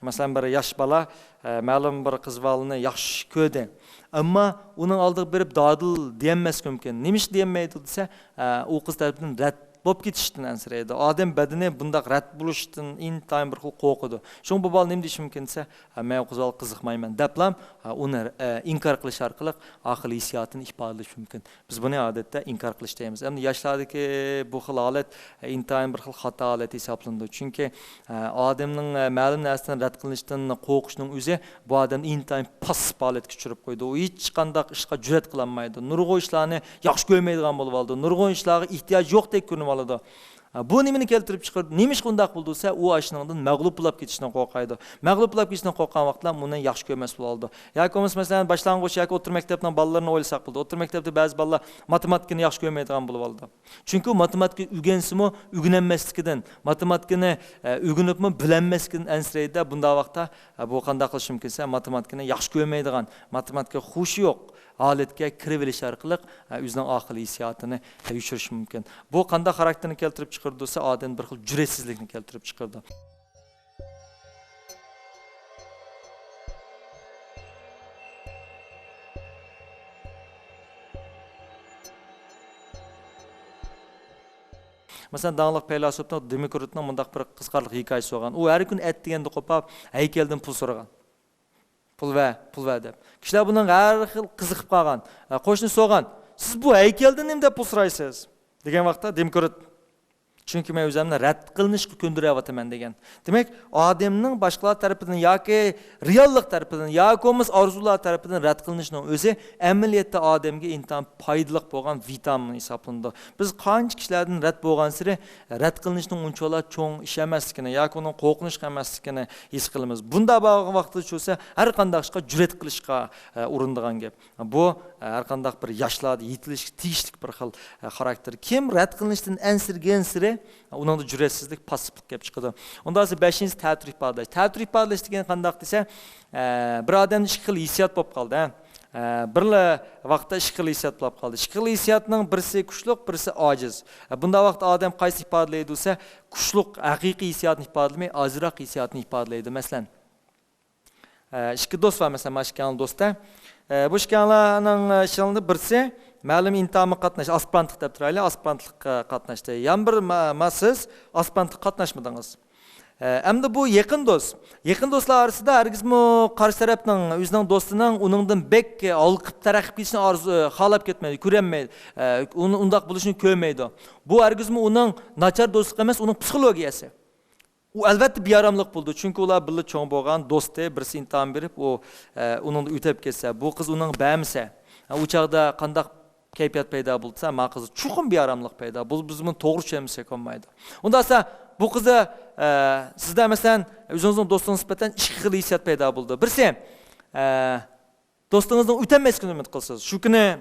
مەسىلەن، بىر ياش بالا، ئە، مەلۇم بىر قىز بالىنى ياخشى كۆردى. ئەمما ئۇنىڭ ئالدىغا بېرىپ دادىل دېيەلمەسلىكى مۇمكىن. نېمىشقا دېيەلمەيدۇ دېسە، ئە، ئۇ قىز تەرىپىدىن رەت بولۇپ كېتىشتىن ئەنسىرەيدۇ. ئادەم بەدىنى بۇنداق رەت بولۇشتىن ئىنتايىن بىر خىل قورقىدۇ. شۇڭا بۇ بالا نېمە دېيىشى مۇمكىن دېسە، «ھە، مەن ئۇ قىز بالىغا قىزىقمايمەن» دەپلا، ئە، ئۇنى، ئە، ئىنكار قىلىش ئارقىلىق ئارقىلىق ھېسسىياتىنى ئىپادىلىشى مۇمكىن. بىز بۇنى ئادەتتە ئىنكار قىلىش دەيمىز. ئەمدى ياشلاردىكى بۇ خىل ھالەت، ئە، ئىنتايىن بىر خىل خاتا ھالەت ھېسابلىنىدۇ. چۈنكى، ئە، ئادەمنىڭ، ئە، مەلۇم نەرسىدىن رەت قىلىنىشتىن قورقۇشنىڭ ئۆزى بۇ ئادەمنى ئىنتايىن پاسسىپ ھالەتكە چۈشۈرۈپ قويىدۇ. ئۇ ھېچقانداق ئىشقا جۈرئەت قىلالمايدۇ. نۇرغۇن ئىشلارنى ياخشى كۆرمەيدىغان بولۇۋالىدۇ. نۇرغۇن ئىشلارغا ئېھتىياج يوقتەك كۆرۈنۈۋالىدۇ. بۇ نېمىنى كەلتۈرۈپ چىقىرىدۇ؟ نېمىشقا ئۇنداق بولىدۇ دېسە، ئۇ ئاشۇنىڭدىن مەغلۇپ بولاپ كېتىشتىن قورقايدۇ. مەغلۇپ بولاپ كېتىشتىن قورققان ۋاقىتتا ئۇنى ياخشى كۆرمەس بولىدۇ. ياكى بولمىسا، مەسىلەن، باشلانغۇچ ياكى ئوتتۇرا مەكتەپنىڭ بالىلىرىنى ئويلىساق بولىدۇ. ئوتتۇرا مەكتەپتە بەزى بالىلار ماتېماتىكىنى ياخشى كۆرمەيدىغان بولۇۋالىدۇ. چۈنكى ئۇ ماتېماتىكا ئۆگەنسىمۇ، ئۆگىنەلمەسلىكىدىن، ماتېماتىكىنى، ئە، ئۆگىنىپمۇ بىلەلمەسلىكىدىن ئەنسىرەيدۇ. بۇنداق ۋاقىتتا، ئە، بۇ قانداق قىلىشى مۇمكىن دېسە، ماتېماتىكىنى ياخشى كۆرمەيدىغان، ماتېماتىكا خۇشى يوق ھالەتكە كىرىۋېلىش ئارقىلىق، ئە، ئۆزىنىڭ ئارقىلىق ھېسسىياتىنى، ئە، يوشۇرۇشى مۇمكىن. بۇ قانداق خاراكتېرنى كەلتۈرۈپ چىقىرىدۇ دېسە، ئادەمدە بىر خىل جۈرئەتسىزلىكنى كەلتۈرۈپ چىقىرىدۇ. مەسىلەن، داڭلىق پەيلاسوپنىڭ دېموكرىتنىڭ مۇنداق بىر قىزىقارلىق ھېكايىسى بولغان. ئۇ ھەر كۈنى ئەتىگەندە قوپاپ، ھەيكەلدىن پۇل سورىغان. «پۇل بەر، پۇل بەر» دەپ. كىشىلەر بۇنىڭغا ھەر خىل قىزىقىپ قالغان. ئە، قوشنا سورىغان، «سىز بۇ ھەيكەلدىن نېمە دەپ پۇل سورايسىز؟» دېگەن ۋاقىتتا دېموكرىت، چۈنكى مەن ئۆزۈمنى رەت قىلىنىشقا كۆندۈرۈۋاتىمەن دېگەن. دېمەك، ئادەمنىڭ باشقىلار تەرىپىدىن ياكى رېئاللىق تەرىپىدىن ياكى بولمىسا ئارزۇلار تەرىپىدىن رەت قىلىنىشىنىڭ ئۆزى ئەمەلىيەتتە ئادەمگە ئىنتايىن پايدىلىق بولغان ۋىتامىن ھېسابلىنىدۇ. بىز قانچە كىشىلەردىن رەت بولغانسېرى رەت قىلىنىشنىڭ ئۇنچىۋالا چوڭ ئىش ئەمەسلىكىنى ياكى ئۇنىڭ قورقۇنچلۇق ئەمەسلىكىنى ھېس قىلىمىز. بۇنداق بولغان ۋاقىتتا چۈشسە ھەر قانداق ئىشقا جۈرئەت قىلىشقا ئە، ئۇرۇنىدىغان گەپ. بۇ، ئە، ھەر قانداق بىر ياشلاردا يېتىلىشكە تېگىشلىك بىر خىل، ئە، خاراكتېر. كىم رەت قىلىنىشتىن ئەنسىرىگەنسېرى، ئۇنىڭدا جۈرئەتسىزلىك، پاسسىپلىق كېلىپ چىقىدۇ. ئۇنداق بولسا بەشىنچىسى تەتۈر ئىپادىلەش. تەتۈر ئىپادىلەش دېگەن قانداق دېسە، ئە، بىر ئادەمدە ئىككى خىل ھېسسىيات بولۇپ قالدى، ھە. ئە، بىرلا ۋاقىتتا ئىككى خىل ھېسسىيات بولۇپ قالدى. ئىككى خىل ھېسسىياتنىڭ بىرسى كۈچلۈك، بىرسى ئاجىز. ئە، بۇنداق ۋاقىتتا ئادەم قايسىنى ئىپادىلەيدۇ دېسە، كۈچلۈك ھەقىقىي ھېسسىياتنى ئىپادىلىمەي، ئاجىزراق ھېسسىياتنى ئىپادىلەيدۇ. مەسىلەن، ئە، ئىككى دوست بار، مەسىلەن، مانا ئىككىڭلار دوست-دە. ئە، بۇ ئىككىڭلارنىڭ، ئە، ئىچىدە بىرسى مەلۇم ئىمتىھانغا قاتناش، ئاسپىرانتلىق دەپ تۇرايلى، ئاسپىرانتلىققا قاتناشتى. يەنە بىر ما-، ما سىز ئاسپىرانتلىققا قاتناشمىدىڭىز. ئە، ئەمدى بۇ يېقىن دوست. يېقىن دوستلار ئارىسىدا ھەرگىزمۇ قارشى تەرەپنىڭ، ئۆزىنىڭ دوستىنىڭ ئۇنىڭدىن بەك ھالقىپ تەرەققىي قىلىشىنى ئارزۇ، خالاپ كەتمەيدۇ، كۆرەلمەيدۇ. ئە، ئۇنى ئۇنداق بولۇشىنى كۆرمەيدۇ. بۇ ھەرگىزمۇ ئۇنىڭ ناچار دوستلۇق ئەمەس، ئۇنىڭ پسىخولوگىيەسى. ئۇ ئەلۋەتتە بىئاراملىق بولىدۇ، چۈنكى ئۇلار بىللە چوڭ بولغان دوستى، بىرسى ئىمتىھان بېرىپ، ئۇ، ئە، ئۇنىڭدا ئۆتەپ كەتسە، بۇ قىز ئۇنىڭغا بەرمىسە، ئە، ئۇ چاغدا قانداق كەيپىيات پەيدا بولسا، ما قىز چوقۇم بىئاراملىق پەيدا بولىدۇ. بىز بۇنى توغرا چۈشەنمىسەك بولمايدۇ. ئۇنداق بولسا، بۇ قىزدا، ئە، سىزدە، مەسىلەن، ئۆزىڭىزنىڭ دوستىڭىز نىسبەتەن ئىككى خىل ھېسسىيات پەيدا بولىدۇ. بىرسى، ئە، دوستىڭىزنىڭ ئۆتەلمەسلىكىنى ئۈمىد قىلىسىز. شۇ كۈنى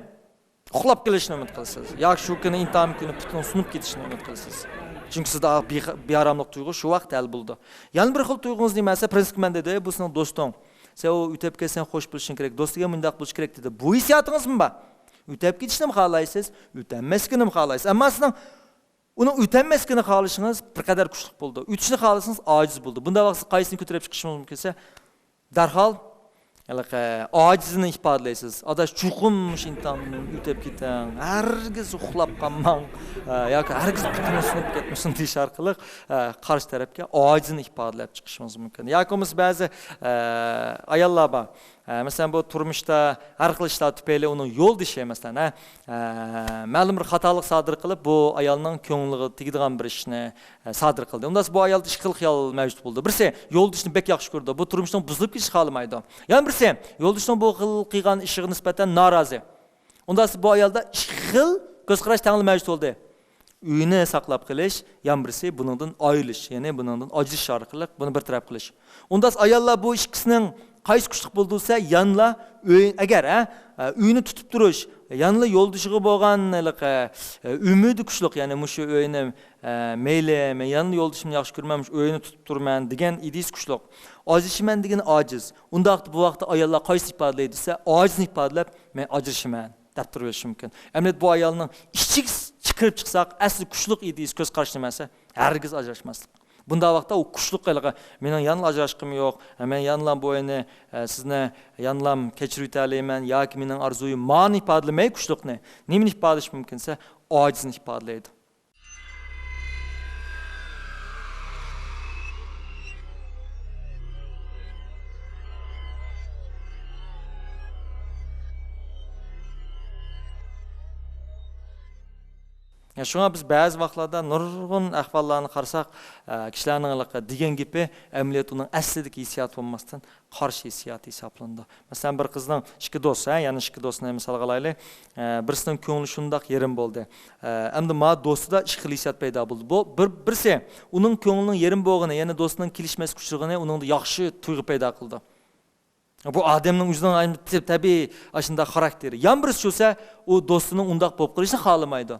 ئۇخلاپ قېلىشىنى ئۈمىد قىلىسىز. ياكى شۇ كۈنى ئىمتىھان كۈنى پۇتىنىڭ سۇنۇپ كېتىشىنى ئۈمىد قىلىسىز. چۈنكى سىزدە بىخ-، بىئاراملىق تۇيغۇ شۇ ۋاقىت ھەل بولىدۇ. يەنە بىر خىل تۇيغۇڭىز نېمە دېسە، پرىنسىپقا مەن دېدى، بۇ سېنىڭ دوستۇڭ. سەن ئۇ ئۆتەپ كەتسەڭ خوش بولۇشۇڭ كېرەك، دوستىڭغا مۇنداق بولۇش كېرەك دېدى. بۇ ھېسسىياتىڭىزمۇ بار؟ ئۆتەپ كېتىشنىمۇ خالايسىز، ئۆتەلمەسلىكىنىمۇ خالايسىز. ئەمما سىزنىڭ ئۇنىڭ ئۆتەلمەسلىكىنى خالىشىڭىز بىر قەدەر كۈچلۈك بولىدۇ. ئۆتۈشىنى خالىسىڭىز ئاجىز بولىدۇ. بۇنداق ۋاقىتتا قايسىنى كۆتۈرۈپ چىقىشىڭىز مۇمكىن دېسە، دەرھال ھېلىقى ئاجىزنى ئىپادىلەيسىز. ئاداش، چوقۇم مۇشۇ ئىمتىھاندىن ئۆتۈپ كېتىڭ، ھەرگىز ئۇخلاپ قالماڭ، ئە، ياكى ھەرگىز پۇتىڭىز سۇنۇپ كەتمىسۇن دېيىش ئارقىلىق، ئە، قارشى تەرەپكە ئاجىزنى ئىپادىلەپ چىقىشىڭىز مۇمكىن. ياكى بولمىسا بەزى، ئە، ئاياللار بار. ئە، مەسىلەن، بۇ تۇرمۇشتا ھەر خىل ئىشلار تۈپەيلى ئۇنىڭ يولدىشى، مەسىلەن، ھە، ئە، مەلۇم بىر خاتالىق سادىر قىلىپ، بۇ ئايالنىڭ كۆڭلىگە تېگىدىغان بىر ئىشنى، ئە، سادىر قىلدى. ئۇنداق بۇ ئايالدا ئىككى خىل خىيال مەۋجۇت بولىدۇ. بىرسى يولدىشىنى بەك ياخشى كۆرىدۇ، بۇ تۇرمۇشنىڭ بۇزۇلۇپ كېتىشىنى خالىمايدۇ. يەنە بىرسى يولدىشىنىڭ بۇ خىل قىلغان ئىشىغا نىسبەتەن نارازى. ئۇنداق بۇ ئايالدا ئىككى خىل كۆز قاراش تەڭلا مەۋجۇت بولدى. ئۆينى ساقلاپ قېلىش، يەنە بىرسى بۇنىڭدىن ئايرىلىش، يەنى بۇنىڭدىن ئاجرىشىش ئارقىلىق بۇنى بىر تەرەپ قىلىش. ئۇنداق ئاياللار بۇ ئىككىسىنىڭ قايسى كۈچلۈك بولىدۇ دېسە، يەنىلا ئۆي، ئەگەر، ھە، ئۆينى تۇتۇپ تۇرۇش، يەنىلا يولدىشىغا بولغان ھېلىقى، ئۈمىدى كۈچلۈك، يەنى مۇشۇ ئۆينى، مەيلى، مەن يەنىلا يولدىشىمنى ياخشى كۆرىمەن، مۇشۇ ئۆينى تۇتۇپ تۇرىمەن دېگەن ئىدىيىسى كۈچلۈك. ئاجرىشىمەن دېگىنى ئاجىز. ئۇنداق ۋاقىتتا ئاياللار قايسىنى ئىپادىلەيدۇ دېسە، ئاجىزنى ئىپادىلەپ، مەن ئاجرىشىمەن دەپ تۇرۇۋېلىشى مۇمكىن. ئەمدى بۇ ئايالنىڭ ئىچىگە كىرىپ چىقساق، ئەسلى كۈچلۈك ئىدىيىسى، كۆز قارىشى نېمە دېسە، ھەرگىز ئاجراشماسلىق. بۇنداق ۋاقىتتا ئۇ كۈچلۈك ھېلىقى، مېنىڭ يەنىلا ئاجراشقۇم يوق، مەن يەنىلا بۇ ئۆينى، ئە، سىزنى يەنىلا كەچۈرۈۋېتەلەيمەن ياكى مېنىڭ ئارزۇيۇم مانى ئىپادىلىمەي كۈچلۈكنى. نېمىنى ئىپادىلىشى مۇمكىن دېسە، ئاجىزنى ئىپادىلەيدۇ. يا، شۇڭا بىز بەزى ۋاقىتلاردا نۇرغۇن ئەھۋاللارنى قارىساق، ئە، كىشىلەرنىڭ ھېلىقى دېگەن گېپى ئەمەلىيەتتە ئۇنىڭ ئەسلىدىكى ھېسسىياتى بولماستىن، قارشى ھېسسىيات ھېسابلىنىدۇ. مەسىلەن، بىر قىزنىڭ ئىككى دوست، ھە، يەنە ئىككى دوستنى مىسالغا ئالايلى. ئە، بىرسىنىڭ كۆڭلى شۇنداق يېرىم بولدى. ئە، ئەمدى ما دوستىدا ئىككى خىل ھېسسىيات پەيدا بولدى. بۇ بىر، بىرسى ئۇنىڭ كۆڭلىنىڭ يېرىم بولغىنى، يەنى دوستىنىڭ كېلىشمەسكە ئۇچرىغىنى ئۇنىڭدا ياخشى تۇيغۇ پەيدا قىلىدۇ. بۇ ئادەمنىڭ ئۆزىنىڭ تەبىئىي ئاشۇنداق خاراكتېرى. يەنە بىرسى چۈشسە، ئۇ دوستىنىڭ ئۇنداق بولۇپ قېلىشىنى خالىمايدۇ.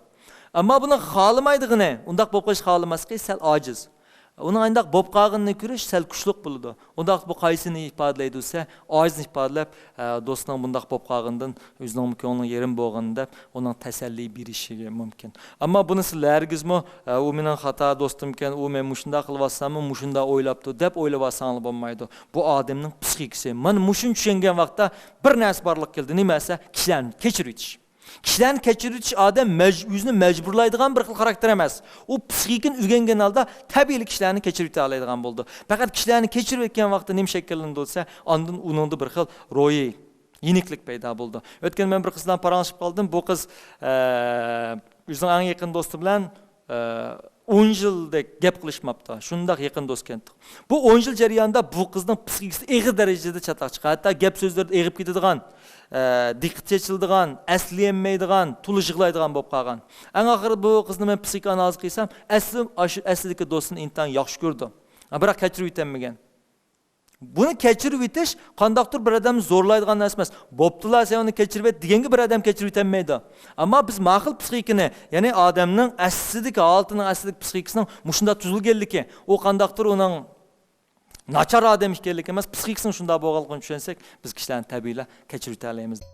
ئەمما بۇنىڭ خالىمايدىغىنى، ئۇنداق بولۇپ قېلىشنى خالىماسلىقى سەل ئاجىز. ئۇنىڭ ئانداق بولۇپ قالغىنىنى كۆرۈش سەل كۈچلۈك بولىدۇ. ئۇنداق بۇ قايسىنى ئىپادىلەيدۇ دېسە، ئاجىزنى ئىپادىلەپ، ئە، دوستىنىڭ بۇنداق بولۇپ قالغىنىدىن ئۆزىنىڭ كۆڭلىنىڭ يېرىم بولغىنى دەپ، ئۇنىڭ تەسەللى بېرىشىگە مۇمكىن. ئەمما بۇنى سىلەر ھەرگىزمۇ، ئە، ئۇ مېنىڭ خاتا دوستۇمكەن، ئۇ مەن مۇشۇنداق قىلىۋاتساممۇ، مۇشۇنداق ئويلاپتۇ دەپ ئويلىۋالساڭلار بولمايدۇ. بۇ ئادەمنىڭ پسىخىكىسى. مانا مۇشۇنى چۈشەنگەن ۋاقىتتا بىر نەرسە بارلىققا كەلدى. نېمە دېسە، كىشىلەرنى كەچۈرۈۋېتىش. كىشىلەرنى كەچۈرۈۋېتىش ئادەم مەج-، ئۆزىنى مەجبۇرلايدىغان بىر خىل خاراكتېر ئەمەس. ئۇ پسىخىكىنى ئۆگەنگەن ھالدا تەبىئىيلا كىشىلەرنى كەچۈرۈۋېتەلەيدىغان بولىدۇ. پەقەت كىشىلەرنى كەچۈرۈۋەتكەن ۋاقىتتا نېمە شەكىللىنىدۇ دېسە، ئاندىن ئۇنىڭدا بىر خىل روھىي يېنىكلىك پەيدا بولىدۇ. ئۆتكەن مەن بىر قىز بىلەن پاراڭلىشىپ قالدىم. بۇ قىز، ئە، ئۆزىنىڭ ئەڭ يېقىن دوستى بىلەن، ئە، ئون يىلدەك گەپ قىلىشماپتۇ. شۇنداق يېقىن دوست ئىكەنتۇق. بۇ ئون يىل جەريانىدا بۇ قىزنىڭ پسىخىكىسى ئېغىر دەرىجىدە چاتاق چىققان. ھەتتا گەپ سۆزلىرىدە ئېغىپ كېتىدىغان، ئە، دىققىتى چېچىلىدىغان، ئەسلىيەلمەيدىغان، تولا يىغلايدىغان بولۇپ قالغان. ئەڭ ئاخىرى بۇ قىزنى مەن پسىخىكا ئانالىز قىلسام، ئەسلى ئاشۇ ئەسلىدىكى دوستىنى ئىنتايىن ياخشى كۆرىدۇ. بىراق كەچۈرۈۋېتەلمىگەن. بۇنى كەچۈرۈۋېتىش قانداقتۇر بىر ئادەمنى زورلايدىغان نەرسە ئەمەس. بوپتۇلا، سەن ئۇنى كەچۈرۈۋەت دېگەنگە بىر ئادەم كەچۈرۈۋېتەلمەيدۇ. ئەمما بىز ماقۇل پسىخىكىنى، يەنى ئادەمنىڭ ئەسلىدىكى ھالىتىنىڭ، ئەسلىدىكى پسىخىكىسىنىڭ مۇشۇنداق تۈزۈلگەنلىكى، ئۇ قانداقتۇر ئۇنىڭ ناچار ئادەم ئىكەنلىكى ئەمەس، پسىخىكىسىنىڭ شۇنداق بولغانلىقىنى چۈشەنسەك، بىز كىشىلەرنى تەبىئىيلا كەچۈرۈۋېتەلەيمىز.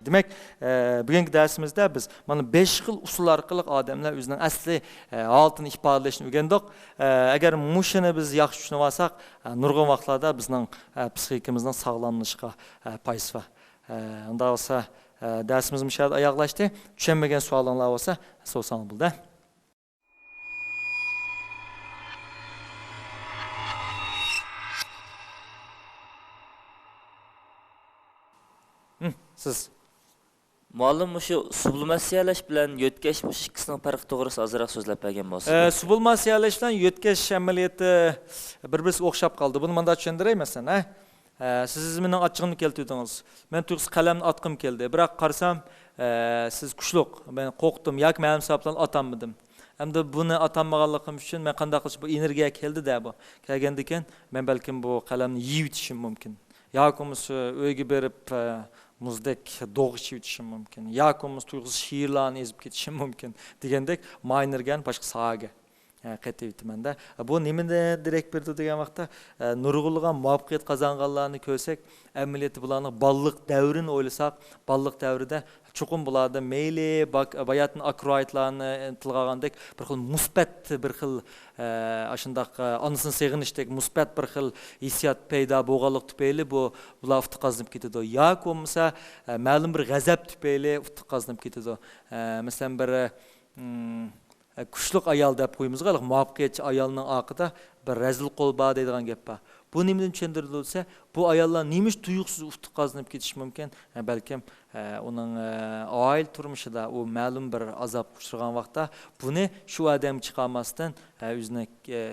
دېمەك، ئە، بۈگۈنكى دەرسىمىزدە بىز مانا بەش خىل ئۇسۇل ئارقىلىق ئادەملەر ئۆزىنىڭ ئەسلى، ئە، ھالىتىنى ئىپادىلەشنى ئۆگەندۇق. ئە، ئەگەر مۇشۇنى بىز ياخشى چۈشىنىپ ئالساق، ئە، نۇرغۇن ۋاقىتلاردا بىزنىڭ، ئە، پسىخىكىمىزنىڭ ساغلاملىشىشىغا، ئە، پايدىسى بار. ئە، ئۇنداق بولسا، ئە، دەرسىمىز مۇشۇ يەردە ئاياغلاشتى. چۈشەنمىگەن سوئالىڭلار بولسا، سورىساڭلار بولىدۇ. ھىم، سىز. مۇئەللىم، مۇشۇ سۇبلىماتسىيەلەش بىلەن يۆتكەش، مۇشۇ ئىككىسىنىڭ پەرقى توغرىسىدا ئازراق سۆزلەپ بەرگەن بولسىڭىز. ئە، سۇبلىماتسىيەلەش بىلەن يۆتكەش ئەمەلىيىتى بىر-بىرسىگە ئوخشاپ قالدى. بۇنى مۇنداق چۈشەندۈرەي، مەسىلەن، ھە؟ ئە، سىز مېنىڭ ئاچچىقىمنى كەلتۈردىڭىز. مەن تۇيۇقسىز قەلەمنى ئاتقۇم كەلدى. بىراق قارىسام، ئە، سىز كۈچلۈك. مەن قورقتۇم ياكى مەلۇم سەۋەبلەرنى ئاتالمىدىم. ئەمدى بۇنى ئاتالمىغانلىقىم ئۈچۈن مەن قانداق قىلىش، بۇ ئېنېرگىيە كەلدى-دە بۇ. كەلگەندىكىن مەن بەلكىم بۇ قەلەمنى يېيىۋېتىشىم مۇمكىن. ياكى بولمىسا ئۆيگە بېرىپ، ئە، مۇزدەك دوغ ئىچىۋېتىشىم مۇمكىن. ياكى بولمىسا تۇيۇقسىز شېئىرلارنى يېزىپ كېتىشىم مۇمكىن دېگەندەك، ما ئېنېرگىيەنى باشقا ساھەگە، ئە، قېتىۋېتىمەن-دە. بۇ نېمىنى دېرەك بېرىدۇ دېگەن ۋاقىتتا، ئە، نۇرغۇنلىغان مۇۋەپپەقىيەت قازانغانلارنى كۆرسەك، ئەمەلىيەتتە بۇلارنىڭ بالىلىق دەۋرىنى ئويلىساق، بالىلىق دەۋرىدە چوقۇم بۇلاردا مەيلى باك-، باياتىن ئاكروئىدلارنى تىلغا ئالغاندەك بىر خىل مۇسبەت، بىر خىل، ئە، ئاشۇنداق، ئە، ئانىسىنى سېغىنىشتەك مۇسبەت بىر خىل ھېسسىيات پەيدا بولغانلىقى تۈپەيلى بۇ، بۇلار ئۇتۇق قازىنىپ كېتىدۇ. ياكى بولمىسا، ئە، مەلۇم بىر غەزەپ تۈپەيلى ئۇتۇق قازىنىپ كېتىدۇ. ئە، مەسىلەن، بىر، ئىم، ئە، كۈچلۈك ئايال دەپ قويىمىزغۇ، ھېلىقى مۇۋەپپەقىيەتچى ئايالنىڭ ئارقىدا بىر رەزىل قول بار دەيدىغان گەپ بار. بۇ نېمىدىن چۈشەندۈرۈلدى دېسە، بۇ ئاياللار نېمە ئۈچۈن تۇيۇقسىز ئۇتۇق قازىنىپ كېتىشى مۇمكىن؟ ھە، بەلكىم، ئە، ئۇنىڭ، ئە، ئائىلە تۇرمۇشىدا ئۇ مەلۇم بىر ئازابقا ئۇچرىغان ۋاقىتتا بۇنى شۇ ئادەمگە چىقارماستىن، ئە، ئۆزىنى، ئە،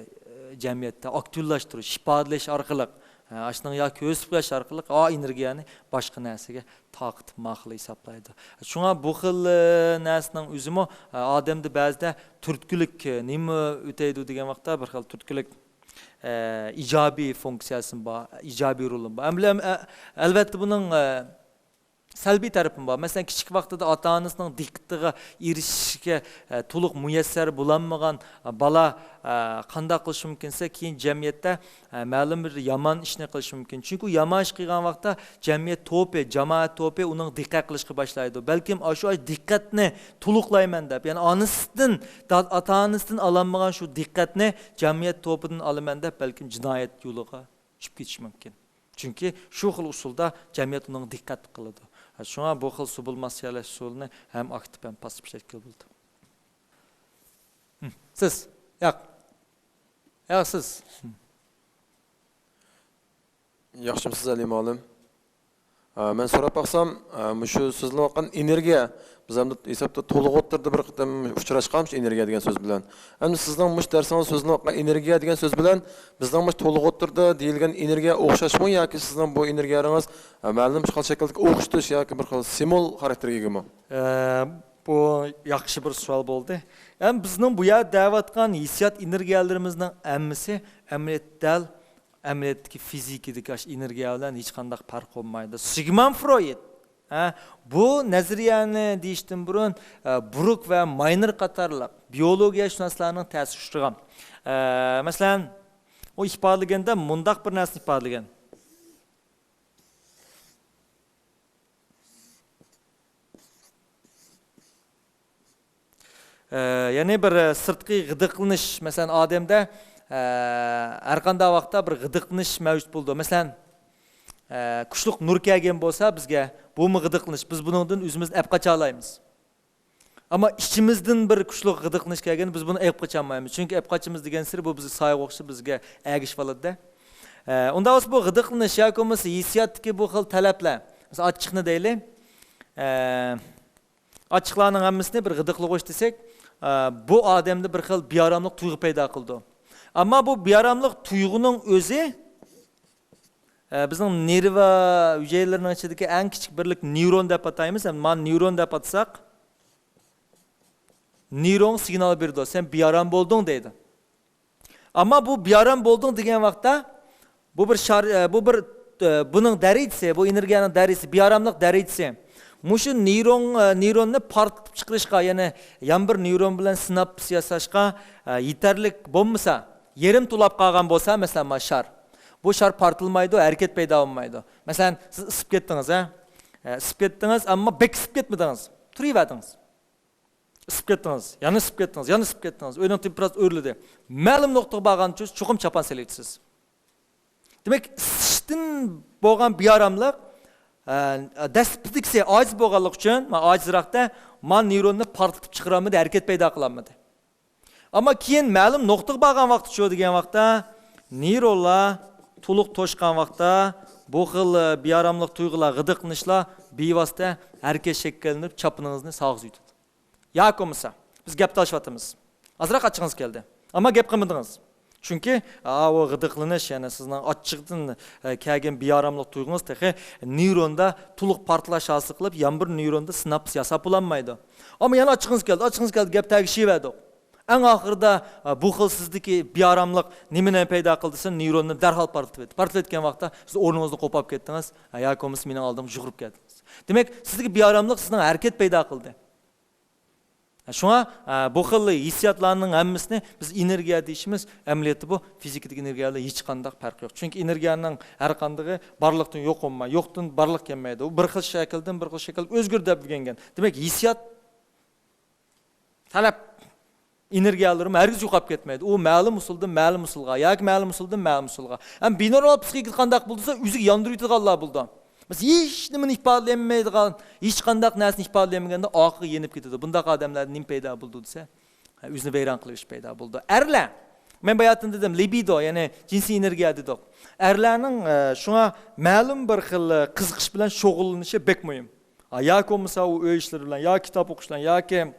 جەمئىيەتتە ئاكتىۋلاشتۇرۇش، ئىپادىلەش ئارقىلىق، ئە، ئاشۇنىڭ ياكى كۆرسىتىپ بېرىش ئارقىلىق ئا ئېنېرگىيەنى باشقا نەرسىگە تارقىتىپ ماقۇل ھېسابلايدۇ. شۇڭا بۇ خىل، ئە، نەرسىنىڭ ئۆزىمۇ، ئە، ئادەمدە بەزىدە تۈرتكىلىك، ئە، نېمە ئۆتەيدۇ دېگەن ۋاقىتتا بىر خىل تۈرتكىلىك، ئە، ئىجابىي فۇنكسىيەسىمۇ بار، ئىجابىي رولىمۇ بار. ئەمدى، ئە، ئەلۋەتتە بۇنىڭ، ئە، سەلبىي تەرىپىمۇ بار. مەسىلەن، كىچىك ۋاقتىدا ئاتا-ئانىسىنىڭ دىققىتىگە ئېرىشىشكە، ئە، تولۇق مۇيەسسەر بولالمىغان، ئە، بالا، ئە، قانداق قىلىشى مۇمكىن دېسە، كېيىن جەمئىيەتتە، ئە، مەلۇم بىر يامان ئىشنى قىلىشى مۇمكىن. چۈنكى ئۇ يامان ئىش قىلغان ۋاقىتتا جەمئىيەت توپى، جامائەت توپى ئۇنىڭغا دىققەت قىلىشقا باشلايدۇ. بەلكىم ئاشۇ دىققەتنى تولۇقلايمەن دەپ، يەنى ئانىسىدىن، دا-، ئاتا-ئانىسىدىن ئالالمىغان شۇ دىققەتنى جەمئىيەت توپىدىن ئالىمەن دەپ، بەلكىم جىنايەت يولىغا چۈشۈپ كېتىشى مۇمكىن. چۈنكى شۇ خىل ئۇسۇلدا جەمئىيەت ئۇنىڭغا دىققەت قىلىدۇ. شۇڭا بۇ خىل سۇبلىماتسىيەلەش ئۇسۇلىنى ھەم ئاكتىپ، ھەم پاسسىپ شەكىلدە بولىدۇ. ھىم، سىز. ياق. ياق، سىز. ھىم. ياخشىمۇسىز، ئەلى مۇئەللىم؟ ئا، مەن سوراپ باقسام، ئا، مۇشۇ سۆزلىنىۋاتقان ئېنېرگىيە، بىز ئەمدى ھېسابتا تولۇق ئوتتۇرىدا بىر قېتىم ئۇچراشقانمىش ئېنېرگىيە دېگەن سۆز بىلەن. ئەمدى سىزنىڭ مۇشۇ دەرسىڭىزدە سۆزلىنىۋاتقان ئېنېرگىيە دېگەن سۆز بىلەن بىزنىڭ مۇشۇ تولۇق ئوتتۇرىدا دېيىلگەن ئېنېرگىيە ئوخشاشمۇ ياكى سىزنىڭ بۇ ئېنېرگىيەلىرىڭىز، ئە، مەلۇم بىر خىل شەكىلدىكى ئوخشىتىش ياكى بىر خىل سىمۋول خاراكتېرىگە ئىگىمۇ؟ ئە، بۇ ياخشى بىر سوئال بولدى. ئەمدى بىزنىڭ بۇ يەردە دەۋاتقان ھېسسىيات ئېنېرگىيەلىرىمىزنىڭ ھەممىسى ئەمەلىيەتتە دەل ئەمەلىيەتتىكى فىزىكىدىكى ئاشۇ ئېنېرگىيە بىلەن ھېچقانداق پەرق بولمايدۇ. سىگموند فرويد، ھە، بۇ نەزەرىيەنى دېيىشتىن بۇرۇن، ئە، بروك ۋە ماينېر قاتارلىق بىيولوگىيەشۇناسلارنىڭ تەسىرىگە ئۇچرىغان. ئە، مەسىلەن، ئۇ ئىپادىلىگەندە مۇنداق بىر نەرسىنى ئىپادىلىگەن. ئە، يەنى بىر، ئە، سىرتقى غىدىقلىنىش، مەسىلەن، ئادەمدە، ئە، ھەر قانداق ۋاقىتتا بىر غىدىقلىنىش مەۋجۇت بولىدۇ. مەسىلەن، ئە، كۈچلۈك نۇر كەلگەن بولسا بىزگە، بۇمۇ غىدىقلىنىش. بىز بۇنىڭدىن ئۆزىمىزنى ئەپ قاچالايمىز. ئەمما ئىچىمىزدىن بىر كۈچلۈك غىدىقلىنىش كەلگەندە بىز بۇنى ئەپ قاچالمايمىز. چۈنكى ئەپ قاچىمىز دېگەنسېرى بۇ بىزگە سايىغا ئوخشاپ بىزگە ئەگىشىۋالىدۇ-دە. ئە، ئۇنداق بولسا بۇ غىدىقلىنىش ياكى بولمىسا ھېسسىياتتىكى بۇ خىل تەلەپلەر، مىسال ئاچچىقنى دەيلى، ئە، ئاچچىقلارنىڭ ھەممىسىنى بىر غىدىقلىغۇچ دېسەك، ئە، بۇ ئادەمدە بىر خىل بىئاراملىق تۇيغۇ پەيدا قىلىدۇ. ئەمما بۇ بىئاراملىق تۇيغۇنىڭ ئۆزى، ئە، بىزنىڭ نېرۋا ھۈجەيرىلىرىنىڭ ئىچىدىكى ئەڭ كىچىك بىرلىك نېرون دەپ ئاتايمىز. ئەمما نېرون دەپ ئاتىساق، نېرون سىگنال بېرىدۇ، سەن بىئارام بولدۇڭ دەيدۇ. ئەمما بۇ بىئارام بولدۇڭ دېگەن ۋاقىتتا، بۇ بىر شار-، ئە، بۇ بىر، ئە، بۇنىڭ دەرىجىسى، بۇ ئېنېرگىيەنىڭ دەرىجىسى، بىئاراملىق دەرىجىسى. مۇشۇ نېرون، ئە، نېروننى پارتلىتىپ چىقىرىشقا، يەنى يەنە بىر نېرون بىلەن سىناپس ياساشقا، ئە، يېتەرلىك بولمىسا، يېرىم تولاپ قالغان بولسا، مەسىلەن، مانا شار. بۇ شار پارتلىمايدۇ، ھەرىكەت پەيدا بولمايدۇ. مەسىلەن، سىز ئىسسىپ كەتتىڭىز، ھە؟ ئە، ئىسسىپ كەتتىڭىز، ئەمما بەك ئىسسىپ كەتمىدىڭىز. تۇرۇۋەردىڭىز. ئىسسىپ كەتتىڭىز، يەنە ئىسسىپ كەتتىڭىز، يەنە ئىسسىپ كەتتىڭىز. ئۆينىڭ تېمپېراتۇرىسى ئۆرلىدى. مەلۇم نۇقتىغا بارغانچە چوقۇم چاپان سېلىۋېتىسىز. دېمەك، ئىسسىشتىن بولغان بىئاراملىق، ئە، دەسلىپىدىكىسى ئاجىز بولغانلىقى ئۈچۈن، ما-، ئاجىزراقتا ما نېروننى پارتلىتىپ چىقىرالمىدى، ھەرىكەت پەيدا قىلالمىدى. ئەمما كېيىن مەلۇم نۇقتىغا بارغان ۋاقىتتا شۇ دېگەن ۋاقىتتا نېرونلار تولۇق توشقان ۋاقىتتا بۇ خىل، ئە، بىئاراملىق تۇيغۇلار، غىدىقلىنىشلار بىۋاسىتە ھەرىكەت شەكىللىنىپ، چاپىنىڭىزنى ساغا سۈزۈۋېتىدۇ. ياكى بولمىسا، بىز گەپ تالىشىۋاتىمىز. ئازراق ئاچچىقىڭىز كەلدى. ئەمما گەپ قىلمىدىڭىز. چۈنكى، ئا، ئۇ غىدىقلىنىش، يەنى سىزنىڭ ئاچچىقتىن، ئە، كەلگەن بىئاراملىق تۇيغۇڭىز تېخى نېروندا تولۇق پارتلاش ھاسىل قىلىپ، يەنە بىر نېروندا سىناپس ياساپ بولالمايدۇ. ئەمما يەنە ئاچچىقىڭىز كەلدى، ئاچچىقىڭىز كەلدى، گەپ تەگىشىۋەردۇق. ئەڭ ئاخىرىدا، ئا، بۇ خىل سىزدىكى بىئاراملىق نېمىنى پەيدا قىلدى دېسە، نېروننى دەرھال پارتلىتىۋەتتى. پارتلىتىۋەتكەن ۋاقىتتا سىز ئورنىڭىزدىن قوپاپ كەتتىڭىز، ئا، ياكى بولمىسا مېنىڭ ئالدىمغا يۈگۈرۈپ كەلدىڭىز. دېمەك، سىزدىكى بىئاراملىق سىزنىڭ ھەرىكەت پەيدا قىلدى. شۇڭا، ئە، بۇ خىل ھېسسىياتلارنىڭ ھەممىسىنى بىز ئېنېرگىيە دېيىشىمىز، ئەمەلىيەتتە بۇ فىزىكىدىكى ئېنېرگىيە بىلەن ھېچقانداق پەرقى يوق. چۈنكى ئېنېرگىيەنىڭ ھەر قاندىقى بارلىقتىن يوق بولماي، يوقتىن بارلىق كەلمەيدۇ. ئۇ بىر خىل شەكىلدىن بىر خىل شەكىلگە ئۆزگىرىپ ئۆگەنگەن. دېمەك، ھېسسىيات تەلەپ ئېنېرگىيەلىرىمۇ ھەرگىز يوقاپ كەتمەيدۇ. ئۇ مەلۇم ئۇسۇلدىن مەلۇم ئۇسۇلغا ياكى مەلۇم ئۇسۇلدىن مەلۇم ئۇسۇلغا. ھەم بىنورمال پسىخىكىدا قانداق بولىدۇ دېسە، ئۆزىگە ياندۇرۇۋېتىدىغانلار بولىدۇ. مەسىلەن، ھېچ نېمىنى ئىپادىلىيەلمەيدىغان، ھېچقانداق نەرسىنى ئىپادىلىيەلمىگەندە ئارقىغا يېنىپ كېتىدۇ. بۇنداق ئادەملەردە نېمە پەيدا بولىدۇ دېسە، ئۆزىنى ۋەيران قىلىۋېتىش پەيدا بولىدۇ. ئەرلەر، مەن باياتىن دېدىم، لىبىدو، يەنى جىنسىي ئېنېرگىيە دېدۇق. ئەرلەرنىڭ، ئە، شۇڭا مەلۇم بىر خىل، ئە، قىزىقىش بىلەن شۇغۇللىنىشى بەك مۇھىم. ئا، ياكى بولمىسا ئۇ ئۆي ئىشلىرى بىلەن، ياكى كىتاب ئوقۇش بىلەن، ياكى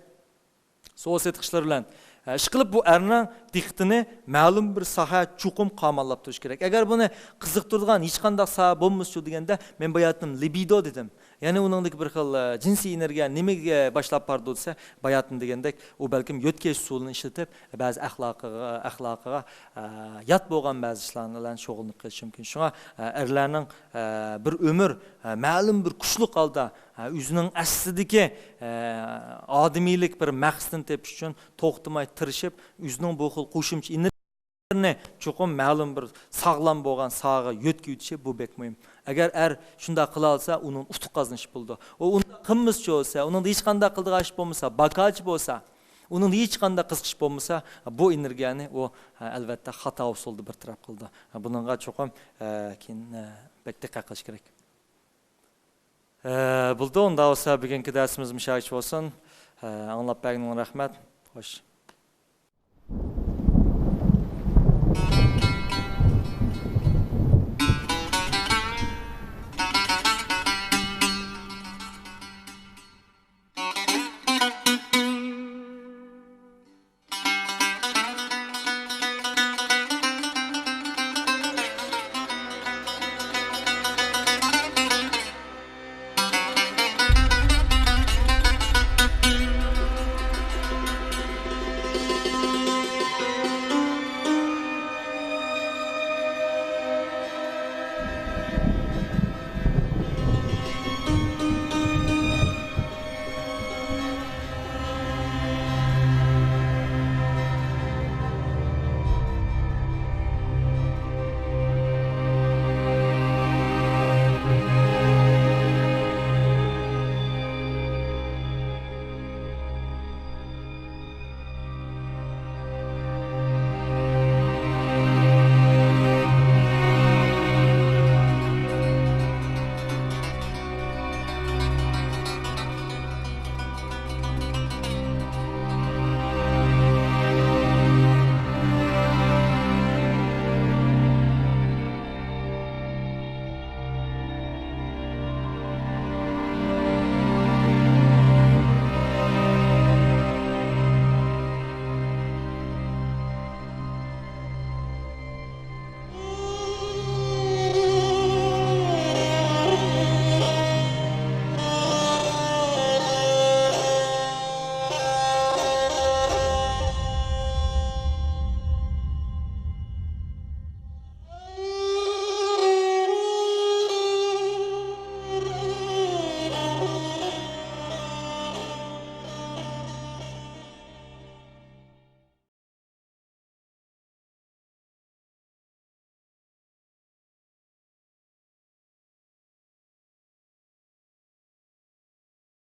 سودا سېتىق ئىشلىرى بىلەن، ئە، ئىشقىلىپ بۇ ئەرنىڭ دىققىتىنى مەلۇم بىر ساھە چوقۇم قاماللاپ تۇرۇش كېرەك. ئەگەر بۇنى قىزىقتۇرىدىغان ھېچقانداق ساھە بولمىسىچۇ دېگەندە، مەن باياتىن لىبىدو دېدىم. يەنى ئۇنىڭدىكى بىر خىل، ئە، جىنسىي ئېنېرگىيە نېمىگە باشلاپ بارىدۇ دېسە، باياتىن دېگەندەك، ئۇ بەلكىم يۆتكەش ئۇسۇلىنى ئىشلىتىپ، بەزى ئەخلاقىغا، ئەخلاقىغا، ئە، يات بولغان بەزى ئىشلار بىلەن شۇغۇللىنىپ قېلىشى مۇمكىن. شۇڭا، ئە، ئەرلەرنىڭ، ئە، بىر ئۆمۈر، ئە، مەلۇم بىر كۈچلۈك ھالدا، ئە، ئۆزىنىڭ ئەسلىدىكى، ئە، ئادىمىيلىك بىر مەقسىتىنى تېپىش ئۈچۈن توختىماي تىرىشىپ، ئۆزىنىڭ بۇ خىل قوشۇمچە ئېنېرگىيە چوقۇم مەلۇم بىر ساغلام بولغان ساھەگە يۆتكىۋېتىشى بۇ بەك مۇھىم. ئەگەر ئەر شۇنداق قىلالىسا، ئۇنىڭ ئۇتۇق قازىنىشى بولىدۇ. ئۇ ئۇنداق قىلمىسىچۇ بولسا، ئۇنىڭدا ھېچقانداق قىلىدىغان ئىش بولمىسا، باكاچى بولسا، ئۇنىڭدا ھېچقانداق قىزىقىش بولمىسا، بۇ ئېنېرگىيەنى ئۇ، ئەلۋەتتە، خاتا ئۇسۇلدا بىر تەرەپ قىلىدۇ. بۇنىڭغا چوقۇم، ئە، كېيىن، ئە، بەك دىققەت قىلىش كېرەك. ئە، بولدى، ئۇنداق بولسا بۈگۈنكى دەرسىمىز مۇشۇ يەرگىچە بولسۇن. ئە، ئاڭلاپ بەرگىنىڭلار رەھمەت. خوش.